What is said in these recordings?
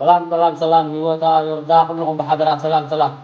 ሰላም ሰላም ሰላም፣ ህይወታ ይርዳ ኩልኹም ብሓደራ። ሰላም ሰላም።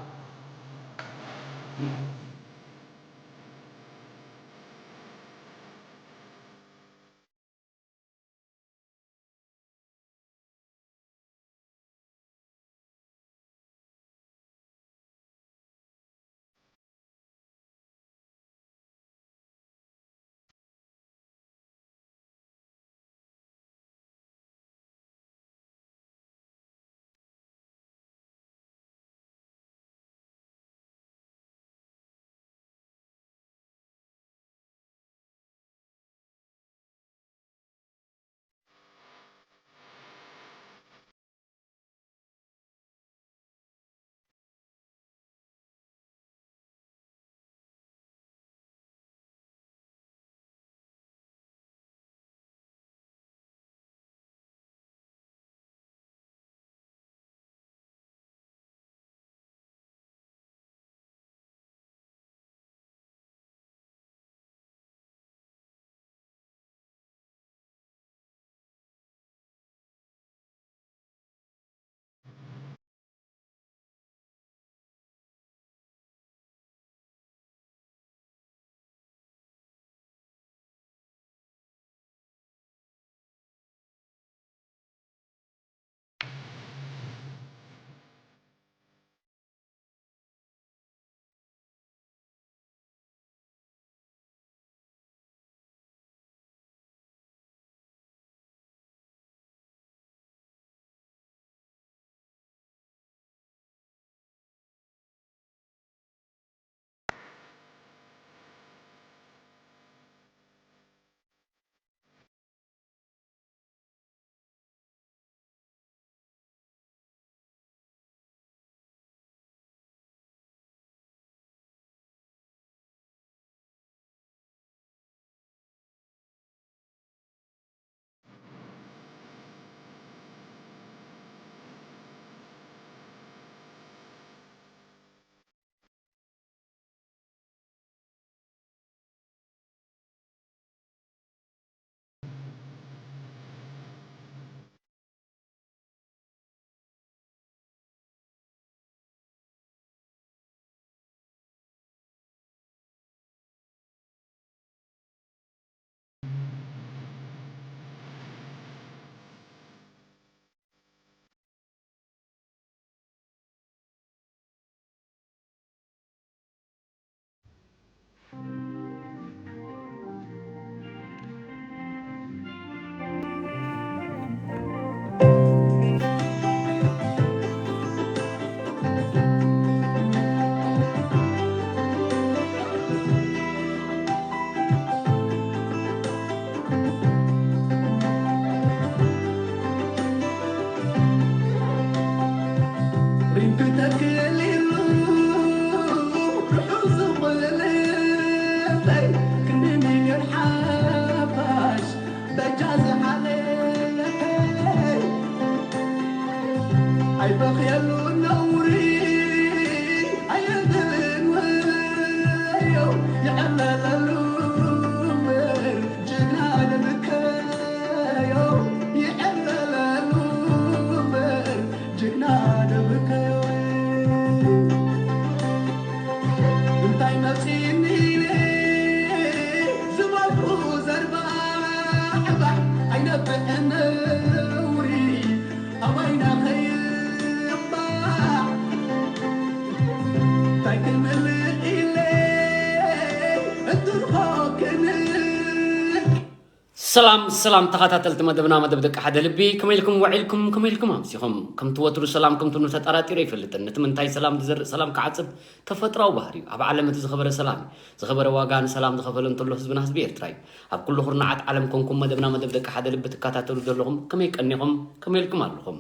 ሰላም ሰላም ተኸታተልቲ መደብና፣ መደብ ደቂ ሓደ ልቢ፣ ከመይ ኢልኩም ውዒልኩም? ከመይ ኢልኩም ኣምሲኹም? ከምቲ ወትሩ ሰላም ከምትኑ ተጠራጢሩ ኣይፈልጥን። ነቲ ምንታይ ሰላም ዝዘርእ ሰላም ክዓጽድ ተፈጥራዊ ባህሪ እዩ። ኣብ ዓለም እቲ ዝኸበረ ሰላም እዩ። ዝኸበረ ዋጋ ንሰላም ዝኸፈለ እንተሎ ህዝብና ህዝቢ ኤርትራ እዩ። ኣብ ኩሉ ኩርናዓት ዓለም ኮንኩም መደብና መደብ ደቂ ሓደ ልቢ ትከታተሉ ዘለኹም ከመይ ቀኒኹም? ከመይ ኢልኩም ኣለኹም?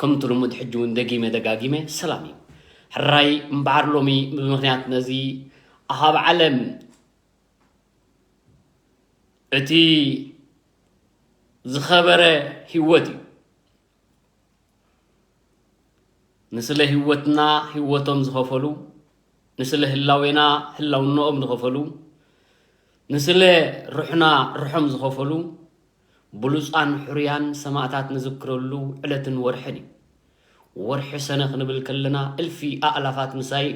ከምቲ ልሙድ ሕጂ እውን ደጊመ ደጋጊመ ሰላም እዩ። ሕራይ እምበኣር ሎሚ ብምኽንያት ነዚ ኣብ ዓለም እቲ ዝኸበረ ህይወት እዩ። ንስለ ህይወትና ህይወቶም ዝኸፈሉ፣ ንስለ ህላዌና ህላውነኦም ዝኸፈሉ፣ ንስለ ሩሕና ሩሖም ዝኸፈሉ ብሉጻን ሕሩያን ሰማእታት ንዝክረሉ ዕለትን ወርሕን እዩ። ወርሒ ሰነ ክንብል ከለና እልፊ ኣእላፋት ምሳይ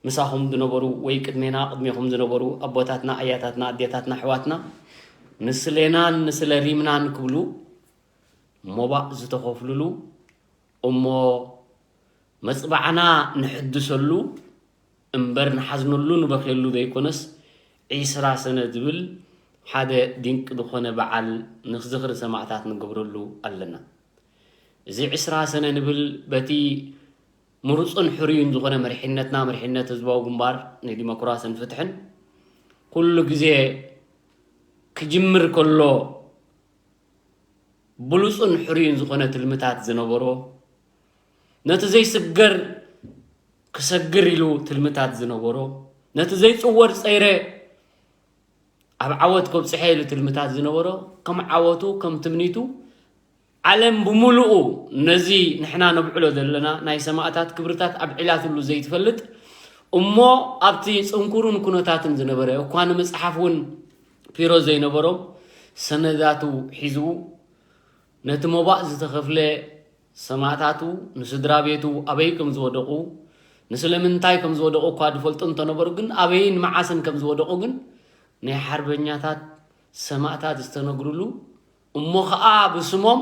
ምሳኹም ዝነበሩ ወይ ቅድሜና ቅድሜኹም ዝነበሩ ኣቦታትና ኣያታትና ኣዴታትና ኣሕዋትና ንስሌናን ንስለ ሪምናን ክብሉ ሞባእ ዝተኸፍሉሉ እሞ መጽባዕና ንሕድሰሉ እምበር ንሓዝነሉ ንበኽየሉ ዘይኮነስ ዒስራ ሰነ ዝብል ሓደ ድንቂ ዝኾነ በዓል ንዝኽሪ ሰማእታት ንገብረሉ ኣለና። እዚ ዒስራ ሰነ ንብል በቲ ምሩፅን ሕሩይን ዝኾነ መሪሕነትና መሪሕነት ህዝባዊ ግንባር ንዲሞክራስን ፍትሕን ኩሉ ግዜ ክጅምር ከሎ ብሉፅን ሕሩይን ዝኾነ ትልምታት ዝነበሮ ነቲ ዘይስገር ክሰግር ኢሉ ትልምታት ዝነበሮ ነቲ ዘይፅወር ፀይረ ኣብ ዓወት ከብፅሐ ኢሉ ትልምታት ዝነበሮ ከም ዓወቱ ከም ትምኒቱ ዓለም ብምሉኡ ነዚ ንሕና ነብዕሎ ዘለና ናይ ሰማእታት ክብርታት ኣብዒላትሉ ዘይትፈልጥ እሞ ኣብቲ ፅንኩሩን ኩነታትን ዝነበረ እኳ ንምፅሓፍ እውን ፒሮ ዘይነበሮም ሰነዳቱ ሒዙ ነቲ ሞባእ ዝተኸፍለ ሰማእታቱ ንስድራ ቤቱ ኣበይ ከም ዝወደቑ ንስለምንታይ ከም ዝወደቑ እኳ ዝፈልጡ እንተነበሩ ግን ኣበይን መዓስን ከም ዝወደቑ ግን ናይ ሓርበኛታት ሰማእታት ዝተነግሩሉ እሞ ኸዓ ብስሞም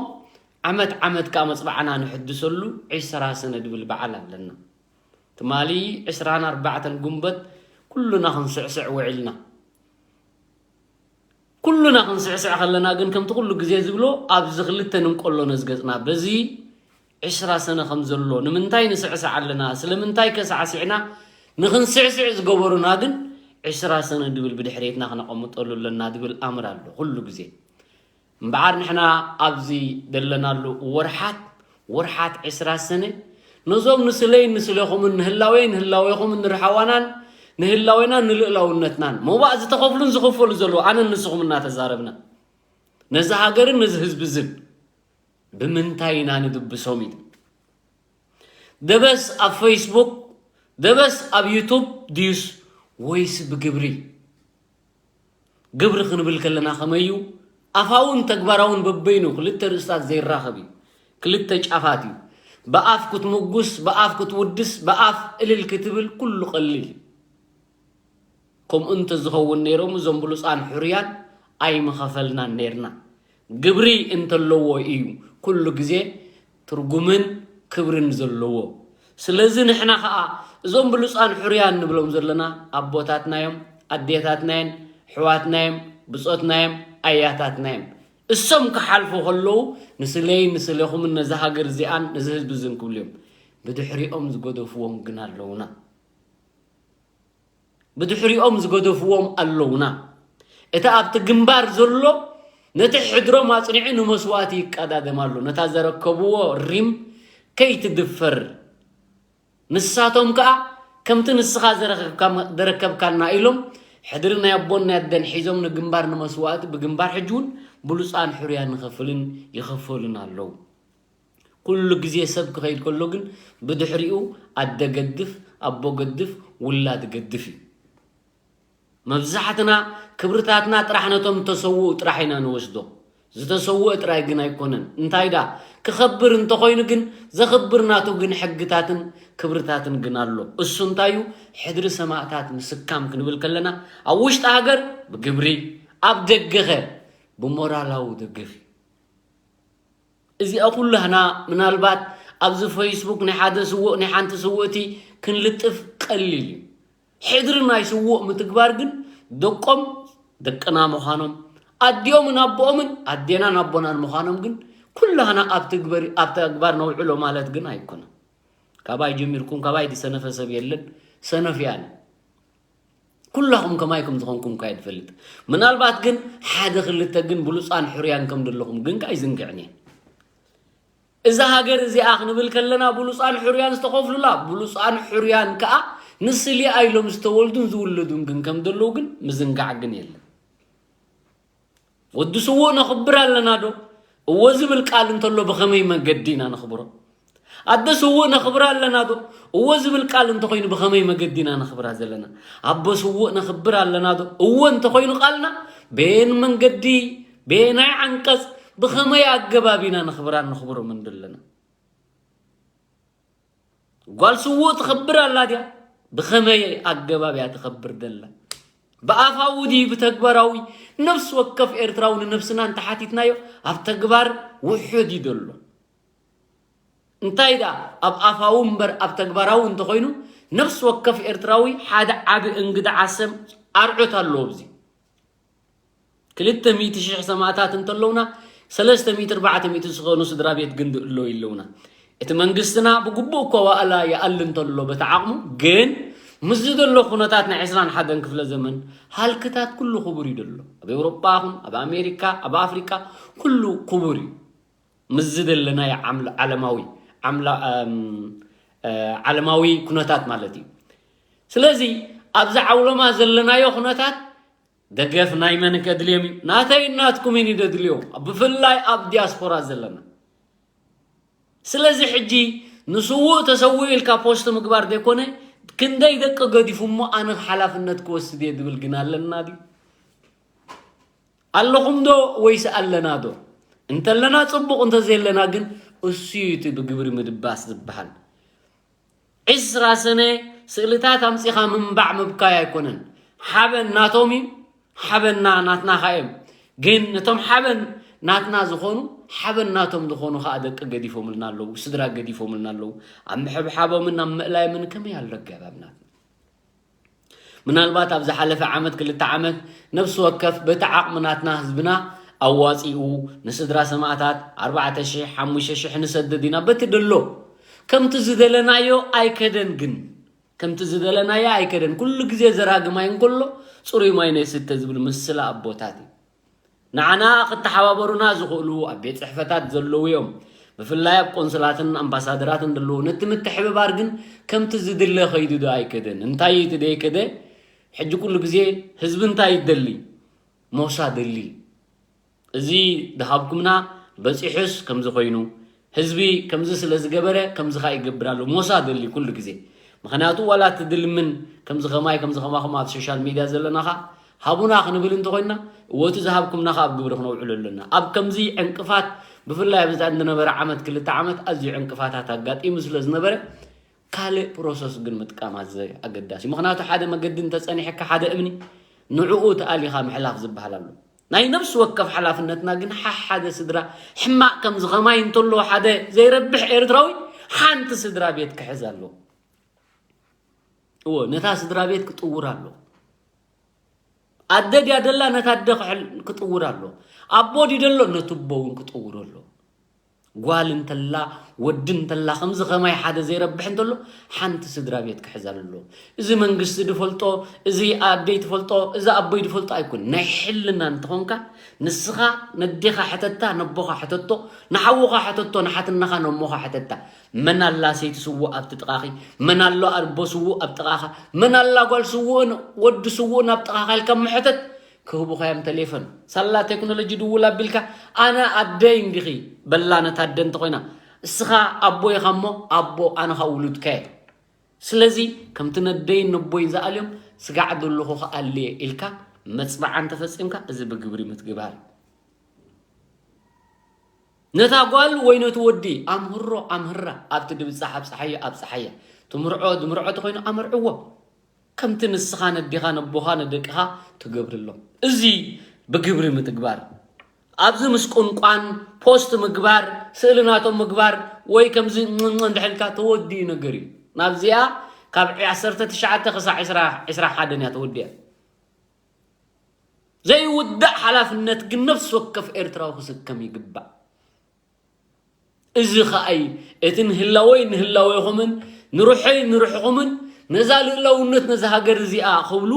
ዓመት ዓመት ከዓ መፅባዕና ንሕድሰሉ ዒስራ ሰነ ድብል በዓል ኣለና። ትማሊ ዕስራን ኣርባዕተን ጉንበት ኩሉና ክንስዕስዕ ውዒልና። ኩሉና ክንስዕስዕ ከለና ግን ከምቲ ኩሉ ግዜ ዝብሎ ኣብዚ ክልተ ንምቆሎ ነዝገፅና በዚ ዕስራ ሰነ ከም ዘሎ ንምንታይ ንስዕስዕ ኣለና ስለምንታይ ከሳዕሲዕና ንክንስዕስዕ ዝገበሩና ግን ዕስራ ሰነ ድብል ብድሕሬትና ክነቐምጠሉ ኣለና ድብል ኣምር ኣሎ ኩሉ ግዜ። እምበዓር ንሕና ኣብዚ ዘለናሉ ወርሓት ወርሓት ዕስራ ሰነ ነዞም ንስለይን ንስለኹምን ንህላወይን ንህላዌኹምን ንርሓዋናን ንህላዌናን ንልእላውነትናን ሞባእ ዝተኸፍሉን ዝኽፈሉ ዘለዉ ኣነን ንስኹም እናተዛረብና ነዚ ሃገርን ነዚ ህዝቢ ዝን ብምንታይ ኢና ንድብሶም ኢሉ ደበስ ኣብ ፌስቡክ ደበስ ኣብ ዩቱብ ድዩስ ወይስ ብግብሪ ግብሪ ክንብል ከለና ከመይ እዩ ኣፋውን ተግባራውን በበይኑ ክልተ ርእስታት ዘይራኸብ እዩ ክልተ ጫፋት እዩ ብኣፍ ክትምጉስ ብኣፍ ክትውድስ ብኣፍ እልል ክትብል ኩሉ ቀሊል እዩ ከምኡ እንተዝኸውን ነይሮም እዞም ብሉፃን ሕሩያን ኣይምኸፈልናን ነይርና ግብሪ እንተለዎ እዩ ኩሉ ግዜ ትርጉምን ክብርን ዘለዎ ስለዚ ንሕና ኸዓ እዞም ብሉፃን ሕሩያን ንብሎም ዘለና ኣቦታትና እዮም ኣዴታትና እየን ኣሕዋትና እዮም ብፆትና እዮም ኣያታትና እዮም እሶም ክሓልፉ ከለዉ ንስለይን ንስለኹምን ነዛ ሃገር እዚኣን ነዚ ህዝቢ እዝን ክብሉ እዮም ብድሕሪኦም ዝገደፍዎም ግን ኣለዉና ብድሕሪኦም ዝገደፍዎም ኣለዉና እቲ ኣብቲ ግንባር ዘሎ ነቲ ሕድሮም ኣፅኒዑ ንመስዋእቲ ይቀዳደም ኣሎ ነታ ዘረከብዎ ሪም ከይትድፈር ንሳቶም ከዓ ከምቲ ንስኻ ዘረከብካልና ኢሎም ሕድሪ ናይ ኣቦን ናይ ኣደን ሒዞም ንግንባር ንመስዋእቲ ብግንባር ሕጂ እውን ብሉፃን ሕሩያን ንኸፍልን ይኸፈሉን ኣለዉ ኩሉ ግዜ ሰብ ክኸይድ ከሎ ግን ብድሕሪኡ ኣደ ገድፍ ኣቦ ገድፍ ውላድ ገድፍ እዩ መብዛሕትና ክብርታትና ጥራሕ ነቶም ተሰውኡ ጥራሕ ኢና ንወስዶ ዝተሰውአ ጥራይ ግን ኣይኮነን እንታይ ዳ ክኸብር እንተኾይኑ ግን ዘኽብር ናቱ ግን ሕግታትን ክብርታትን ግን ኣሎ እሱ እንታዩ ሕድሪ ሰማእታት ምስካም ክንብል ከለና ኣብ ውሽጢ ሃገር ብግብሪ ኣብ ደገኸ ብሞራላዊ ደገፍ እዩ እዚኣ ኩላህና ምናልባት ኣብዚ ፌስቡክ ናይ ሓደ ስውእ ናይ ሓንቲ ስውእቲ ክንልጥፍ ቀሊል እዩ። ሕድሪ ናይ ስውእ ምትግባር ግን ደቆም ደቅና ምዃኖም ኣዲኦምን ኣቦኦምን ኣዴናን ኣቦናን ምዃኖም ግን ኩላህና ኣብ ትግበር ኣብ ተግባር ነውዕሎ ማለት ግን ኣይኮነን። ካባይ ጀሚርኩም ካባይ ዝሰነፈ ሰብ የለን። ሰነፍ እየ ኣነ። ኩላኹም ከማይ ከም ዝኾንኩም እኳ እየ ዝፈልጥ። ምናልባት ግን ሓደ ክልተ ግን ብሉፃን ሕሩያን ከም ዘለኹም ግን ከኣ ኣይዝንግዕን እየ። እዛ ሃገር እዚኣ ክንብል ከለና ብሉፃን ሕሩያን ዝተኸፍሉላ፣ ብሉፃን ሕሩያን ከኣ ንስሊኣ ኢሎም ዝተወልዱን ዝውለዱን ግን ከም ዘለዉ ግን ምዝንጋዕ ግን የለን። ወዲ ስዉእ ነኽብር ኣለና ዶ? እወ ዝብል ቃል እንተሎ ብኸመይ መገዲ ኢና ነኽብሮ? ኣደ ስዉእ ነኽብር ኣለና ዶ? እወ ዝብል ቃል እንተኾይኑ ብኸመይ መገዲ ኢና ነኽብራ ዘለና? ኣቦ ስዉእ ነኽብር ኣለና ዶ? እወ እንተኾይኑ ቃልና በየን መንገዲ፣ በየናይ ዓንቀጽ፣ ብኸመይ ኣገባብ ኢና ነኽብራን ነኽብሮምን ዘለና? ጓል ስዉእ ትኸብር ኣላ ድያ? ብኸመይ ኣገባብ እያ ትኸብር ደላ? ብኣፋዊ ድዩ ብተግባራዊ? ነፍሲ ወከፍ ኤርትራዊ ንነብስና እንተሓቲትናዮ፣ ኣብ ተግባር ውሑድ እዩ ዘሎ። እንታይ ደኣ ኣብ ኣፋዊ እምበር ኣብ ተግባራዊ እንተኾይኑ፣ ነፍሲ ወከፍ ኤርትራዊ ሓደ ዓቢ እንግዳ ዓሰም ኣርዑት ኣለዎ ኣብዚ። ክልተ ሚእቲ ሽሕ ሰማእታት እንተለውና፣ ሰለስተ ሚእቲ ኣርባዕተ ሚእቲ ዝኾኑ ስድራ ቤት ግን ኣለውና። እቲ መንግስትና ብግቡእ እኮ ዋእላ ይኣሊ እንተሎ በቲ ዓቕሙ፣ ግን ምስዚ ዘሎ ኩነታት ናይ ዕስራን ሓደን ክፍለ ዘመን ሃልክታት ኩሉ ክቡር እዩ ዘሎ። ኣብ ኤውሮጳ ይኹን፣ ኣብ ኣሜሪካ፣ ኣብ ኣፍሪቃ ኩሉ ክቡር እዩ። ምስዚ ዘለናዮ ዓምል-፣ ዓለማዊ፣ ዓምላ-፣ እም፣ እ፣ ዓለማዊ ኩነታት ማለት እዩ። ስለዚ ኣብዚ ዓውሎማ ዘለናዮ ኩነታት ደገፍ ናይ መን ከድልዮም እዩ? ናተይ ናትኩምን እዩ ደድልዮ፣ ብፍላይ ኣብ ዲያስፖራ ዘለና። ስለዚ ሕጂ ንስዉእ ተሰዊኡ ኢልካ ፖስት ምግባር ዘይኮነ፣ ክንደይ ደቂ ገዲፉ እሞ ኣነ ሓላፍነት ክወስድ እየ ዝብል ግን ኣለና ድዩ? ኣለኹም ዶ ወይስ ኣለና ዶ? እንተለና ጽቡቕ፣ እንተዘየለና ግን እሱ እዩ እቲ ብግብሪ ምድባስ ዝበሃል። ዕስራ ሰነ ስእልታት ኣምጺኻ ምንባዕ ምብካይ ኣይኮነን። ሓበን ናቶም እዩ፣ ሓበንና ናትና ኸኣ እዮም። ግን ነቶም ሓበን ናትና ዝኾኑ፣ ሓበን ናቶም ዝኾኑ ኸኣ ደቂ ገዲፎምልና ኣለዉ፣ ስድራ ገዲፎምልና ኣለዉ። ኣብ ምሕብሓቦምን ኣብ ምእላዮምን ከመይ ኣሎ ኣገባብ ናትና? ምናልባት ኣብ ዝሓለፈ ዓመት፣ ክልተ ዓመት፣ ነፍሲ ወከፍ በቲ ዓቕሚ ናትና ህዝብና ኣዋጺኡ ንስድራ ሰማእታት ኣርባዕተ ሽሕ፣ ሓሙሽተ ሽሕ ንሰድድ ኢና በቲ ደሎ። ከምቲ ዝደለናዮ ኣይከደን ግን። ከምቲ ዝደለናዮ ኣይከደን። ኩሉ ግዜ ዘራግማይ እንከሎ ጽሩይ ማይ ነይስተ ዝብል ምስላ ኣቦታት እዩ። ንዓና ክተሓባበሩና ዝኽእሉ ኣብ ቤት ጽሕፈታት ዘለዉ እዮም። ብፍላይ ኣብ ቆንስላትን ኣምባሳደራትን ዘለዉ። ነቲ ምትሕብባር ግን ከምቲ ዝድለ ከይዱ ዶ ኣይከደን? እንታይ እዩ እቲ ደይከደ? ሕጂ ኩሉ ግዜ ህዝቢ እንታይ ይደሊ? ሞሳ ደሊ። እዚ ድሃብኩምና በጺሑስ ከምዚ ኮይኑ፣ ህዝቢ ከምዚ ስለ ዝገበረ ከምዚ ኸኣ ይገብር ኣሎ። ሞሳ ደሊ ኩሉ ግዜ። ምኽንያቱ ዋላ እቲ ድልምን ከምዚ ኸማይ ከምዚ ኸማኹም ኣብ ሶሻል ሚድያ ዘለና ኸኣ ሃቡና ክንብል እንተኾይንና፣ እወ እቲ ዝሃብኩምና ኸኣ ኣብ ግብሪ ክነውዕሎ ኣለና። ኣብ ከምዚ ዕንቅፋት፣ ብፍላይ ኣብዚ ዝነበረ ዓመት ክልተ ዓመት ኣዝዩ ዕንቅፋታት ኣጋጢሙ ስለ ዝነበረ፣ ካልእ ፕሮሰስ ግን ምጥቃም ኣዘ-፣ ኣገዳሲ። ምኽንያቱ ሓደ መገዲ እንተጸኒሕካ ሓደ እምኒ ንዕኡ ተኣሊኻ ምሕላፍ ዝበሃል ኣሎ። ናይ ነፍሲ ወከፍ ሓላፍነትና ግን ሓሓደ ስድራ ሕማቕ ከምዚ ኸማይ እንተሎ ሓደ ዘይረብሕ ኤርትራዊ ሓንቲ ስድራ ቤት ክሕዝ ኣለዎ። እዎ፣ ነታ ስድራ ቤት ክጥውር ኣለዎ። ኣደ ድያ ደላ ነታ ኣደ ክሕል-፣ ክጥውር ኣለዎ። ኣቦ ድዩ ደሎ ነቲ ኣቦ እውን ክጥውር ኣለዎ። ጓል እንተላ፣ ወዲ እንተላ፣ ከምዚ ኸማይ ሓደ ዘይረብሕ እንተሎ፣ ሓንቲ ስድራ ቤት ክሕዝ ኣለዎ። እዚ መንግስቲ ድፈልጦ፣ እዚ ኣደይ ትፈልጦ፣ እዚ ኣቦይ ድፈልጦ ኣይኮን። ናይ ሕልና እንተኾንካ፣ ንስኻ ነዴኻ ሕተታ፣ ነቦኻ ሕተቶ፣ ንሓውኻ ሕተቶ፣ ንሓትነኻ ነሞኻ ሕተታ። መን ኣላ ሰይቲ ስዉእ ኣብቲ ጥቓኺ? መን ኣሎ ኣቦ ስዉእ ኣብ ጥቓኻ? መን ኣላ ጓል ስዉእን ወዲ ስዉእን ኣብ ጥቓኻ ኢልካ ምሕተት። ክህቡኻ እዮም ተሌፎን። ሳላ ቴክኖሎጂ ድውል ኣቢልካ፣ ኣነ ኣደይ እንዲኺ በላ ነታ ኣደ እንተኾይና፣ እስኻ ኣቦ ኢኻ እሞ ኣቦ፣ ኣነ ኸኣ ውሉድካ እየ። ስለዚ ከምቲ ነደይን ነቦይን ዝኣልዮም፣ ስጋዕ ዘለኹ ክኣሊ እየ ኢልካ መጽናዕቲ ፈጺምካ፣ እዚ ብግብሪ ምትግባር እዩ። ነታ ጓል ወይ ነቲ ወዲ ኣምህሮ ኣምህራ፣ ኣብቲ ድብጻሕ ኣብጽሓዮ ኣብጽሓያ፣ ትምርዖ ድምርዖ ተኾይኑ ኣመርዕዎ። ከምቲ ንስኻ ነዴኻ ነቦኻ ነደቅኻ ትገብርሎም። እዚ ብግብሪ ምትግባር። ኣብዚ ምስቁንቋን፣ ፖስት ምግባር፣ ስእሊ ናቶም ምግባር ወይ ከምዚ እንድሕልካ ተወዲኡ ነገር እዩ። ናብዚኣ ካብ ዓሰርተ ትሽዓተ ክሳዕ ዕስራ፣ ዕስራ ሓደን እያ ተወዲኣ። ዘይውዳእ ሓላፍነት ግን ነፍሲ ወከፍ ኤርትራዊ ክስከም ይግባእ። እዚ ኸኣ እዩ እቲ ንህላወይ ንህላወይኹምን ንሩሐይ ንሩሕኹምን ነዛ ልእላውነት ነዛ ሃገር እዚኣ ክብሉ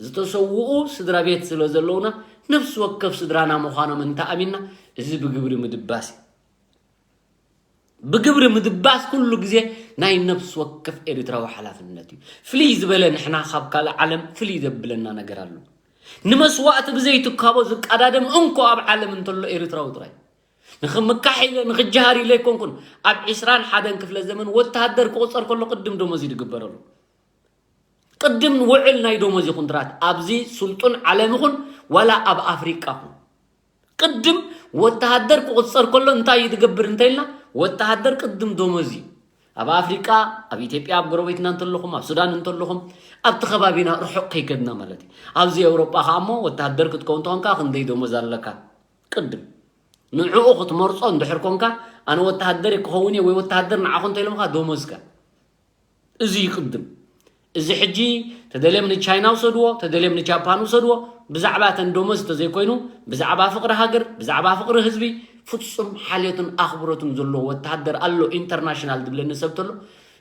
ዝተሰውኡ ስድራ ቤት ስለ ዘለውና ነፍሲ ወከፍ ስድራና ምዃኖም እንተኣሚንና እዚ ብግብሪ ምድባስ እዩ። ብግብሪ ምድባስ ኩሉ ግዜ ናይ ነፍሲ ወከፍ ኤርትራዊ ሓላፍነት እዩ። ፍልይ ዝበለ ንሕና ካብ ካልእ ዓለም ፍልይ ዘብለና ነገር ኣሎ። ንመስዋእቲ ብዘይትካቦ ዝቀዳደም እንኮ ኣብ ዓለም እንተሎ ኤርትራዊ ጥራይ። ንኽምካሕ ኢለ ንኽጀሃር ኢለ ኣይኮንኩን። ኣብ ዕስራን ሓደን ክፍለ ዘመን ወተሃደር ክቑጸር ከሎ ቅድም ደሞዝ እዩ ዝግበረሉ። ቅድም ውዕል ናይ ደሞዝ እዩ ኮንትራት ኣብዚ ስልጡን ዓለም ይኹን ዋላ ኣብ ኣፍሪቃ ይኹን። ቅድም ወተሃደር ክቑጸር ከሎ እንታይ እዩ ዝገብር እንተኢልና፣ ወተሃደር ቅድም ደሞዝ እዩ። ኣብ ኣፍሪቃ፣ ኣብ ኢትዮጵያ፣ ኣብ ጎረቤትና እንተለኹም፣ ኣብ ሱዳን እንተለኹም፣ ኣብቲ ከባቢና ርሑቕ ከይከድና ማለት እዩ። ኣብዚ ኤውሮጳ ከኣ እሞ ወተሃደር ክትከውን እንተኾንካ ክንደይ ደሞዝ ኣለካ? ቅድም ንዕኡ ክትመርጾ እንድሕር ኮንካ፣ ኣነ ወተሃደር ክኸውን እየ ወይ ወተሃደር ንዓኹም እንተኢሎምካ ደሞዝካ። እዚ ይቅድም። እዚ ሕጂ ተደልዮም ንቻይና ውሰድዎ፣ ተደልዮም ንጃፓን ውሰድዎ። ብዛዕባ ተን ደሞዝ እንተዘይኮይኑ፣ ብዛዕባ ፍቅሪ ሃገር፣ ብዛዕባ ፍቅሪ ህዝቢ፣ ፍጹም ሓልዮትን ኣኽብሮትን ዘለዎ ወተሃደር ኣሎ ኢንተርናሽናል ድብለኒ ሰብ ተሎ፣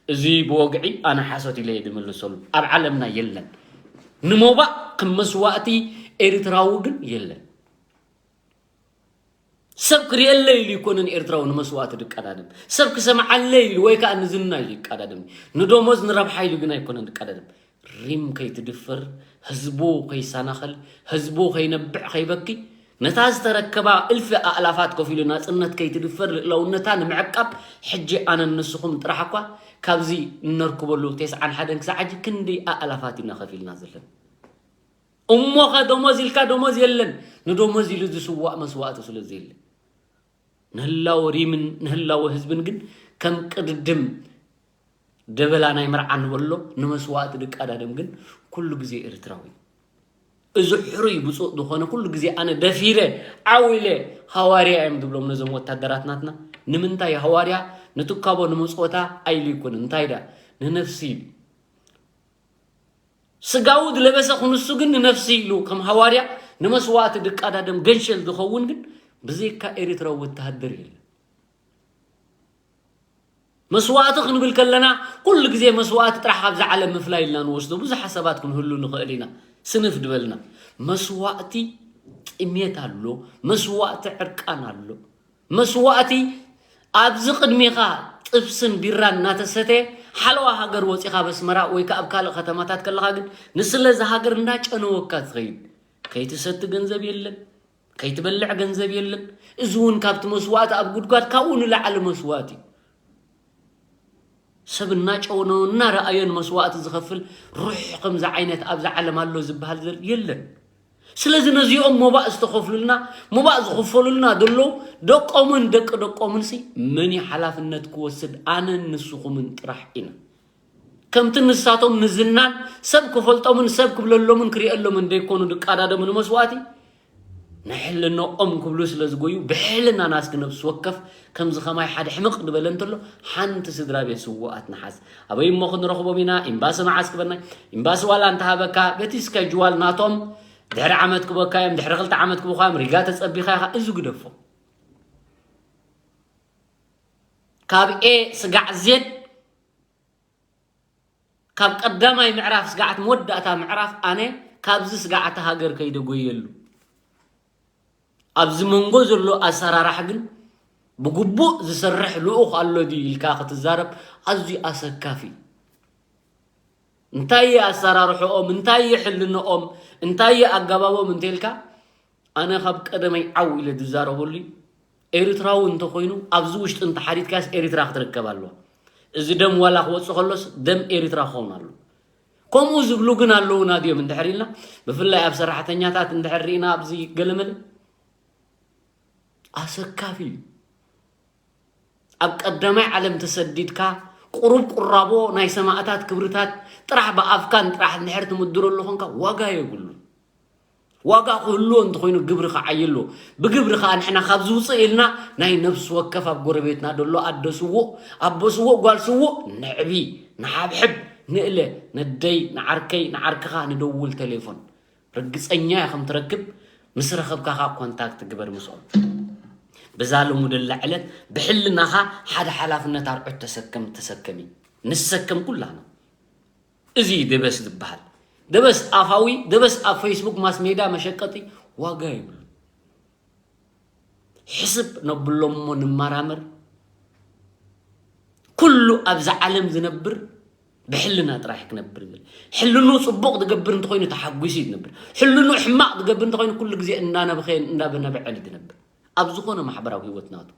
እዚ ብወግዒ ኣነ ሓሶት ኢለ እየ ድምልሰሉ። ኣብ ዓለምና የለን። ንሞባእ ከም መስዋእቲ ኤርትራዊ ግን የለን። ሰብ ክርእየለይ ኢሉ ይኮነን ኤርትራዊ ንመስዋእቲ ድቀዳደም። ሰብ ክሰምዓለይ ኢሉ ወይ ከኣ ንዝና ኢሉ ይቀዳደም። ንደሞዝ ንረብሓ ኢሉ ግን ኣይኮነን ድቀዳደም። ሪም ከይትድፈር፣ ህዝቡ ከይሰናኸል፣ ህዝቡ ከይነብዕ ከይበኪ፣ ነታ ዝተረከባ እልፊ ኣእላፋት ከፊሉ ናጽነት ከይትድፈር ልእላውነታ ንምዕቃብ ሕጂ ኣነን ንስኹም ጥራሕ እኳ ካብዚ እነርክበሉ ተስዓን ሓደን ክሳዕ ሕጂ ክንደይ ኣእላፋት ኢና ከፊልና ዘለና። እሞኸ ደሞዝ ኢልካ ደሞዝ የለን። ንደሞዝ ኢሉ ዝስዋእ መስዋእቲ ስለ ዘየለ። ንህላወ ሪምን ንህላወ ህዝብን ግን ከም ቅድድም ደበላ ናይ መርዓ ንበሎ ንመስዋእቲ ድቃዳደም ግን ኩሉ ግዜ ኤርትራዊ እዩ። እዚ ሕሩይ ብፁዕ ዝኾነ ኩሉ ግዜ ኣነ ደፊረ ዓው ኢለ ሃዋርያ እዮም ዝብሎም ነዞም ወታደራት ናትና። ንምንታይ ሃዋርያ ንትካቦ ንመጽወታ ኣይሉ ይኮነ እንታይ ዳ ንነፍሲ ኢሉ ስጋዊ ዝለበሰ ክንሱ ግን ንነፍሲ ኢሉ ከም ሃዋርያ ንመስዋእቲ ድቃዳደም ገንሸል ዝኸውን ግን ብዘይካ ኤርትራዊ ወተሃደር የለን። መስዋእቲ ክንብል ከለና ኩሉ ግዜ መስዋእቲ ጥራሕ ካብዛ ዓለም ምፍላይ ኢልና ንወስዶ ብዙሕ ሓሳባት ክንህሉ ንኽእል ኢና። ስንፍ ድበልና መስዋእቲ ጥሜት ኣሎ፣ መስዋእቲ ዕርቃን ኣሎ። መስዋእቲ ኣብዚ ቅድሚኻ ጥብስን ቢራን እናተሰተ ሓለዋ ሃገር ወፂኻ በስመራ ወይ ከዓ ኣብ ካልእ ከተማታት ከለኻ ግን ንስለ እዚ ሃገር እንዳጨነወካ ትኸይድ። ከይትሰቲ ገንዘብ የለን፣ ከይትበልዕ ገንዘብ የለን። እዚ እውን ካብቲ መስዋእቲ ኣብ ጉድጓድ ካብኡ ንላዕሊ መስዋእቲ እዩ። ሰብ እናጨውነው እናረኣዮን መስዋእቲ ዝኸፍል ሩሕ ከምዚ ዓይነት ኣብዛ ዓለም ኣሎ ዝበሃል ዘር የለን። ስለዚ ነዚኦም ሞባእ ዝተኸፍሉልና ሞባእ ዝኽፈሉልና ዘለዉ ደቆምን ደቂ ደቆምን ሲ መን እዩ ሓላፍነት ክወስድ? ኣነን ንስኹምን ጥራሕ ኢና። ከምቲ ንሳቶም ንዝናን ሰብ ክፈልጦምን ሰብ ክብለሎምን ክርእየሎምን ደይኮኑ ድቃዳደሙ ንመስዋእቲ ንሕልነኦም ክብሉ ስለ ዝጎዩ ብሕልና ናስኪ ነብሲ ወከፍ ከምዚ ኸማይ ሓደ ሕምቕ ዝበለ እንተሎ ሓንቲ ስድራ ቤት ስውኣት ንሓዝ ኣበይ እሞ ክንረኽቦም ኢና? ኤምባሲ መዓስ ክበና? ኤምባሲ ዋላ እንተሃበካ በቲ ስከጅዋል ናቶም ድሕሪ ዓመት ክበካ እዮም ድሕሪ ክልተ ዓመት ክበካ እዮም ሪጋ ተጸቢኻ ኢኻ እዚ ግደፎ ካብ ኤ ስጋዕ ዜድ ካብ ቀዳማይ ምዕራፍ ስጋዕት መወዳእታ ምዕራፍ ኣነ ካብዚ ስጋዕቲ ሃገር ከይደ ጎየሉ ኣብዚ መንጎ ዘሎ ኣሰራራሕ ግን ብግቡእ ዝሰርሕ ልኡኽ ኣሎ ድዩ ኢልካ ክትዛረብ ኣዝዩ ኣሰካፊ እዩ። እንታይ እየ ኣሰራርሕኦም እንታይ እየ ሕልንኦም እንታይ እየ ኣገባቦም እንተልካ ኣነ ካብ ቀደመይ ዓው ኢለ ዝዛረበሉ እዩ። ኤርትራዊ እንተኾይኑ ኣብዚ ውሽጢ እንተሓቲትካስ ኤርትራ ክትርከብ ኣለዋ። እዚ ደም ዋላ ክወፅእ ከሎስ ደም ኤርትራ ክኸውን ኣሎ። ከምኡ ዝብሉ ግን ኣለውና ድዮም እንድሕር ኢልና ብፍላይ ኣብ ሰራሕተኛታት እንድሕር ርኢና ኣብዚ ገለመለ ኣሰካፊ እዩ። ኣብ ቀዳማይ ዓለም ተሰዲድካ ቁሩብ ቁራቦ ናይ ሰማእታት ክብርታት ጥራሕ ብኣፍካን ጥራሕ እንድሕር ትምድሮ ኣለኾንካ ዋጋ የብሉን። ዋጋ ክህልዎ እንተኾይኑ ግብሪ ክዓይ ኣለዎ። ብግብሪ ከዓ ንሕና ካብ ዝውፅእ ኢልና ናይ ነብሲ ወከፍ ኣብ ጎረቤትና ደሎ ኣደ ስዉእ፣ ኣቦ ስዉእ፣ ጓል ስዉእ ነዕቢ፣ ንሓብሕብ፣ ንእለ፣ ነደይ፣ ንዓርከይ፣ ንዓርክኻ ንደውል ቴሌፎን። ርግፀኛ እያ ከም ትረክብ፣ ምስ ረኸብካ ከዓ ኮንታክት ግበር ምስኦም። በዛ ልሙድላ ዕለት ብሕልናኻ ሓደ ሓላፍነት ኣርዑት ተሰከም ተሰከሚ። ንሰከም ኩላና። እዚ እዩ ደበስ ዝበሃል። ደበስ ኣፋዊ፣ ደበስ ኣብ ፌስቡክ ማስ ሜዳ መሸቀጢ ዋጋ ይብሉ። ሕስብ ነብሎ እሞ ንመራመር። ኩሉ ኣብዛ ዓለም ዝነብር ብሕልና ጥራሕ ክነብር ዝብል ሕልኑ ፅቡቕ ዝገብር እንተኮይኑ ተሓጒሱ እዩ ዝነብር። ሕልኑ ሕማቕ ዝገብር እንተኮይኑ ኩሉ ግዜ እናነበኸየን እንዳበነበዐን እዩ ዝነብር። ኣብ ዝኾነ ማሕበራዊ ህይወት ናቱ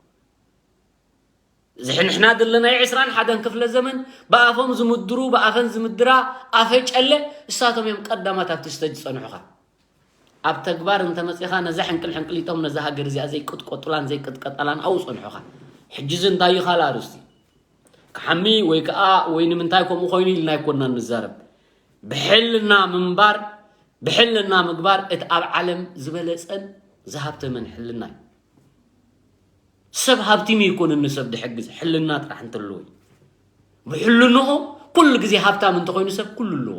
እዚ ንሕና ዘለናዮ ዕስራን ሓደን ክፍለ ዘመን ብኣፎም ዝምድሩ ብኣፈን ዝምድራ ኣፈ ጨለ እሳቶም እዮም ቀዳማት ኣብቲ ስተጅ ዝፀንሑኻ። ኣብ ተግባር እንተመፂኻ ነዛ ሕንቅል ሕንቅሊጦም ነዛ ሃገር እዚኣ ዘይቅጥቀጡላን ዘይቅጥቀጠላን ኣብኡ ፀንሑኻ። ሕጂ እዚ እንታይ እዩ ካልእ ኣርእስቲ። ክሓሚ ወይ ከዓ ወይ ንምንታይ ከምኡ ኮይኑ ኢልና ኣይኮንና ንዛረብ። ብሕልና ምንባር፣ ብሕልና ምግባር እቲ ኣብ ዓለም ዝበለጸን ዝሃብተመን ሕልና እዩ። ሰብ ሃብቲም ይኮን ንሰብ ድሕግዝ፣ ሕልና ጥራሕ እንተለዎ እዩ። ብሕልንኡ ኩሉ ግዜ ሃብታም እንተኮይኑ ሰብ ኩሉ ኣለዎ።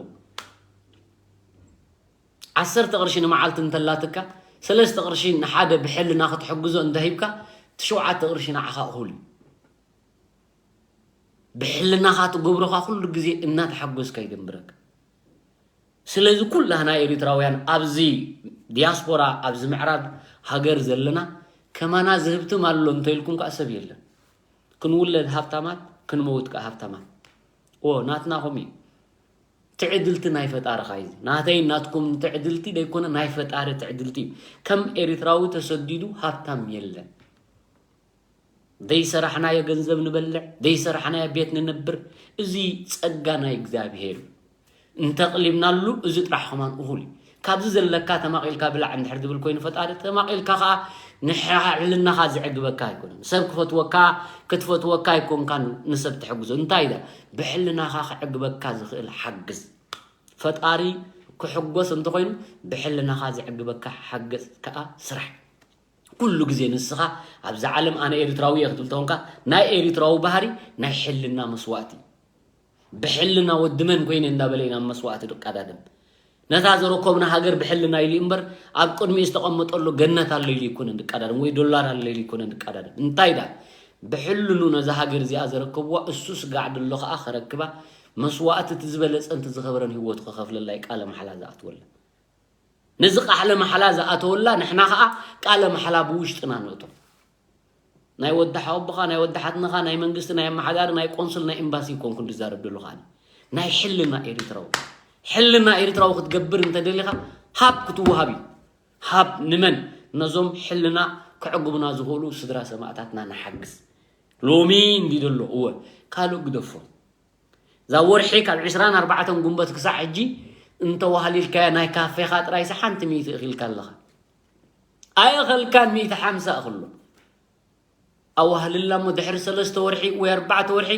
ዓሰርተ ቅርሺ ንመዓልቲ እንተላትካ፣ ሰለስተ ቅርሺ ንሓደ ብሕልና ክትሕግዞ እንተሂብካ፣ ትሽውዓተ ቅርሺ ንዓኻ እኹል እዩ። ብሕልናኻ ትገብሮኻ ኩሉ ግዜ እናተሓጎስካ ይደንብረካ። ስለዚ ኩላህና ኤሪትራውያን ኣብዚ ዲያስፖራ፣ ኣብዚ ምዕራብ ሃገር ዘለና፣ ከማና ዝህብትም ኣሎ እንተኢልኩም ከዓ ሰብ የለን። ክንውለድ ሃብታማት፣ ክንመውት ከዓ ሃብታማት። ኦ፣ ናትና ከምኡ እዩ። ትዕድልቲ ናይ ፈጣሪ ኸኣ እዩ። ናተይ ናትኩም ትዕድልቲ ደይኮነ፣ ናይ ፈጣሪ ትዕድልቲ እዩ። ከም ኤሪትራዊ ተሰዲዱ ሃብታም የለን። ደይሰራሕናዮ ገንዘብ ንበልዕ፣ ደይሰራሕናዮ ቤት ንነብር። እዚ ጸጋ ናይ እግዚኣብሄር እዩ። እንተቕሊብናሉ እዚ ጥራሕ ኸማን እኹል እዩ። ካብዚ ዘለካ ተማቒልካ ብላዕ እንድሕር ዝብል ኮይኑ ፈጣሪ፣ ተማቒልካ ኸኣ ንሕልናኻ ዝዕግበካ ኣይኮነን። ሰብ ክፈትወካ፣ ክትፈትወካ ኣይኮንካን ንሰብ ትሕግዞ። እንታይ ኢለ? ብሕልናኻ ክዕግበካ ዝኽእል ሓግዝ። ፈጣሪ ክሕጎስ እንተኾይኑ ብሕልናኻ ዝዕግበካ ሓገዝ ከኣ ስራሕ። ኩሉ ግዜ ንስኻ ኣብዛ ዓለም ኣነ ኤሪትራዊ እየ ክትብል ተኾንካ፣ ናይ ኤሪትራዊ ባህሪ ናይ ሕልና መስዋእቲ። ብሕልና ወዲ መን ኮይነ እንዳበለ ኢና መስዋእቲ ድቃዳደም። ነታ ዘረከብና ሃገር ብሕልና ኢሉ እምበር ኣብ ቅድሚኡ ዝተቐመጠሉ ገነት ኣሎ ኢሉ ይኮነን ድቃዳደም፣ ወይ ዶላር ኣሎ ኢሉ ይኮነን ድቃዳደም። እንታይ ዳ ብሕልኑ ነዛ ሃገር እዚኣ ዘረከብዋ እሱ ስጋዕ ደሎ ከኣ ከረክባ መስዋእቲ እቲ ዝበለጸን እቲ ዝኸበረን ህይወቱ ከኸፍለላ እዩ ቃለ መሓላ ዝኣትወላ። ነዚ ቃለ መሓላ ዝኣተወላ ንሕና ከኣ ቃለ መሓላ ብውሽጥና ንእቶ። ናይ ወዲ ሓወቦኻ፣ ናይ ወዲ ሓትንኻ፣ ናይ መንግስቲ፣ ናይ ኣመሓዳሪ፣ ናይ ቆንስል፣ ናይ ኤምባሲ ይኮንኩ ዝዛረብ ዘለኹ ኣነ። ናይ ሕልና ኤሪትራዊ። ሕልና ኤሪትራዊ ክትገብር እንተደሊኻ ሃብ ክትወሃብ እዩ። ሃብ ንመን? ነዞም ሕልና ከዕግቡና ዝኽእሉ ስድራ ሰማእታትና ንሓግዝ። ሎሚ እንዲ ዘሎ፣ እወ፣ ካልእ ግደፎ። እዛ ወርሒ ካብ ዕስራን ኣርባዕተን ጉንበት ክሳዕ ሕጂ እንተዋህሊልካያ ናይ ካፌኻ ጥራይሲ ሓንቲ ሚእቲ እኺልካ ኣለኻ። ኣየኸልካን ሚእቲ ሓምሳ እኽሎ። ኣዋህልላ እሞ ድሕሪ ሰለስተ ወርሒ ወይ ኣርባዕተ ወርሒ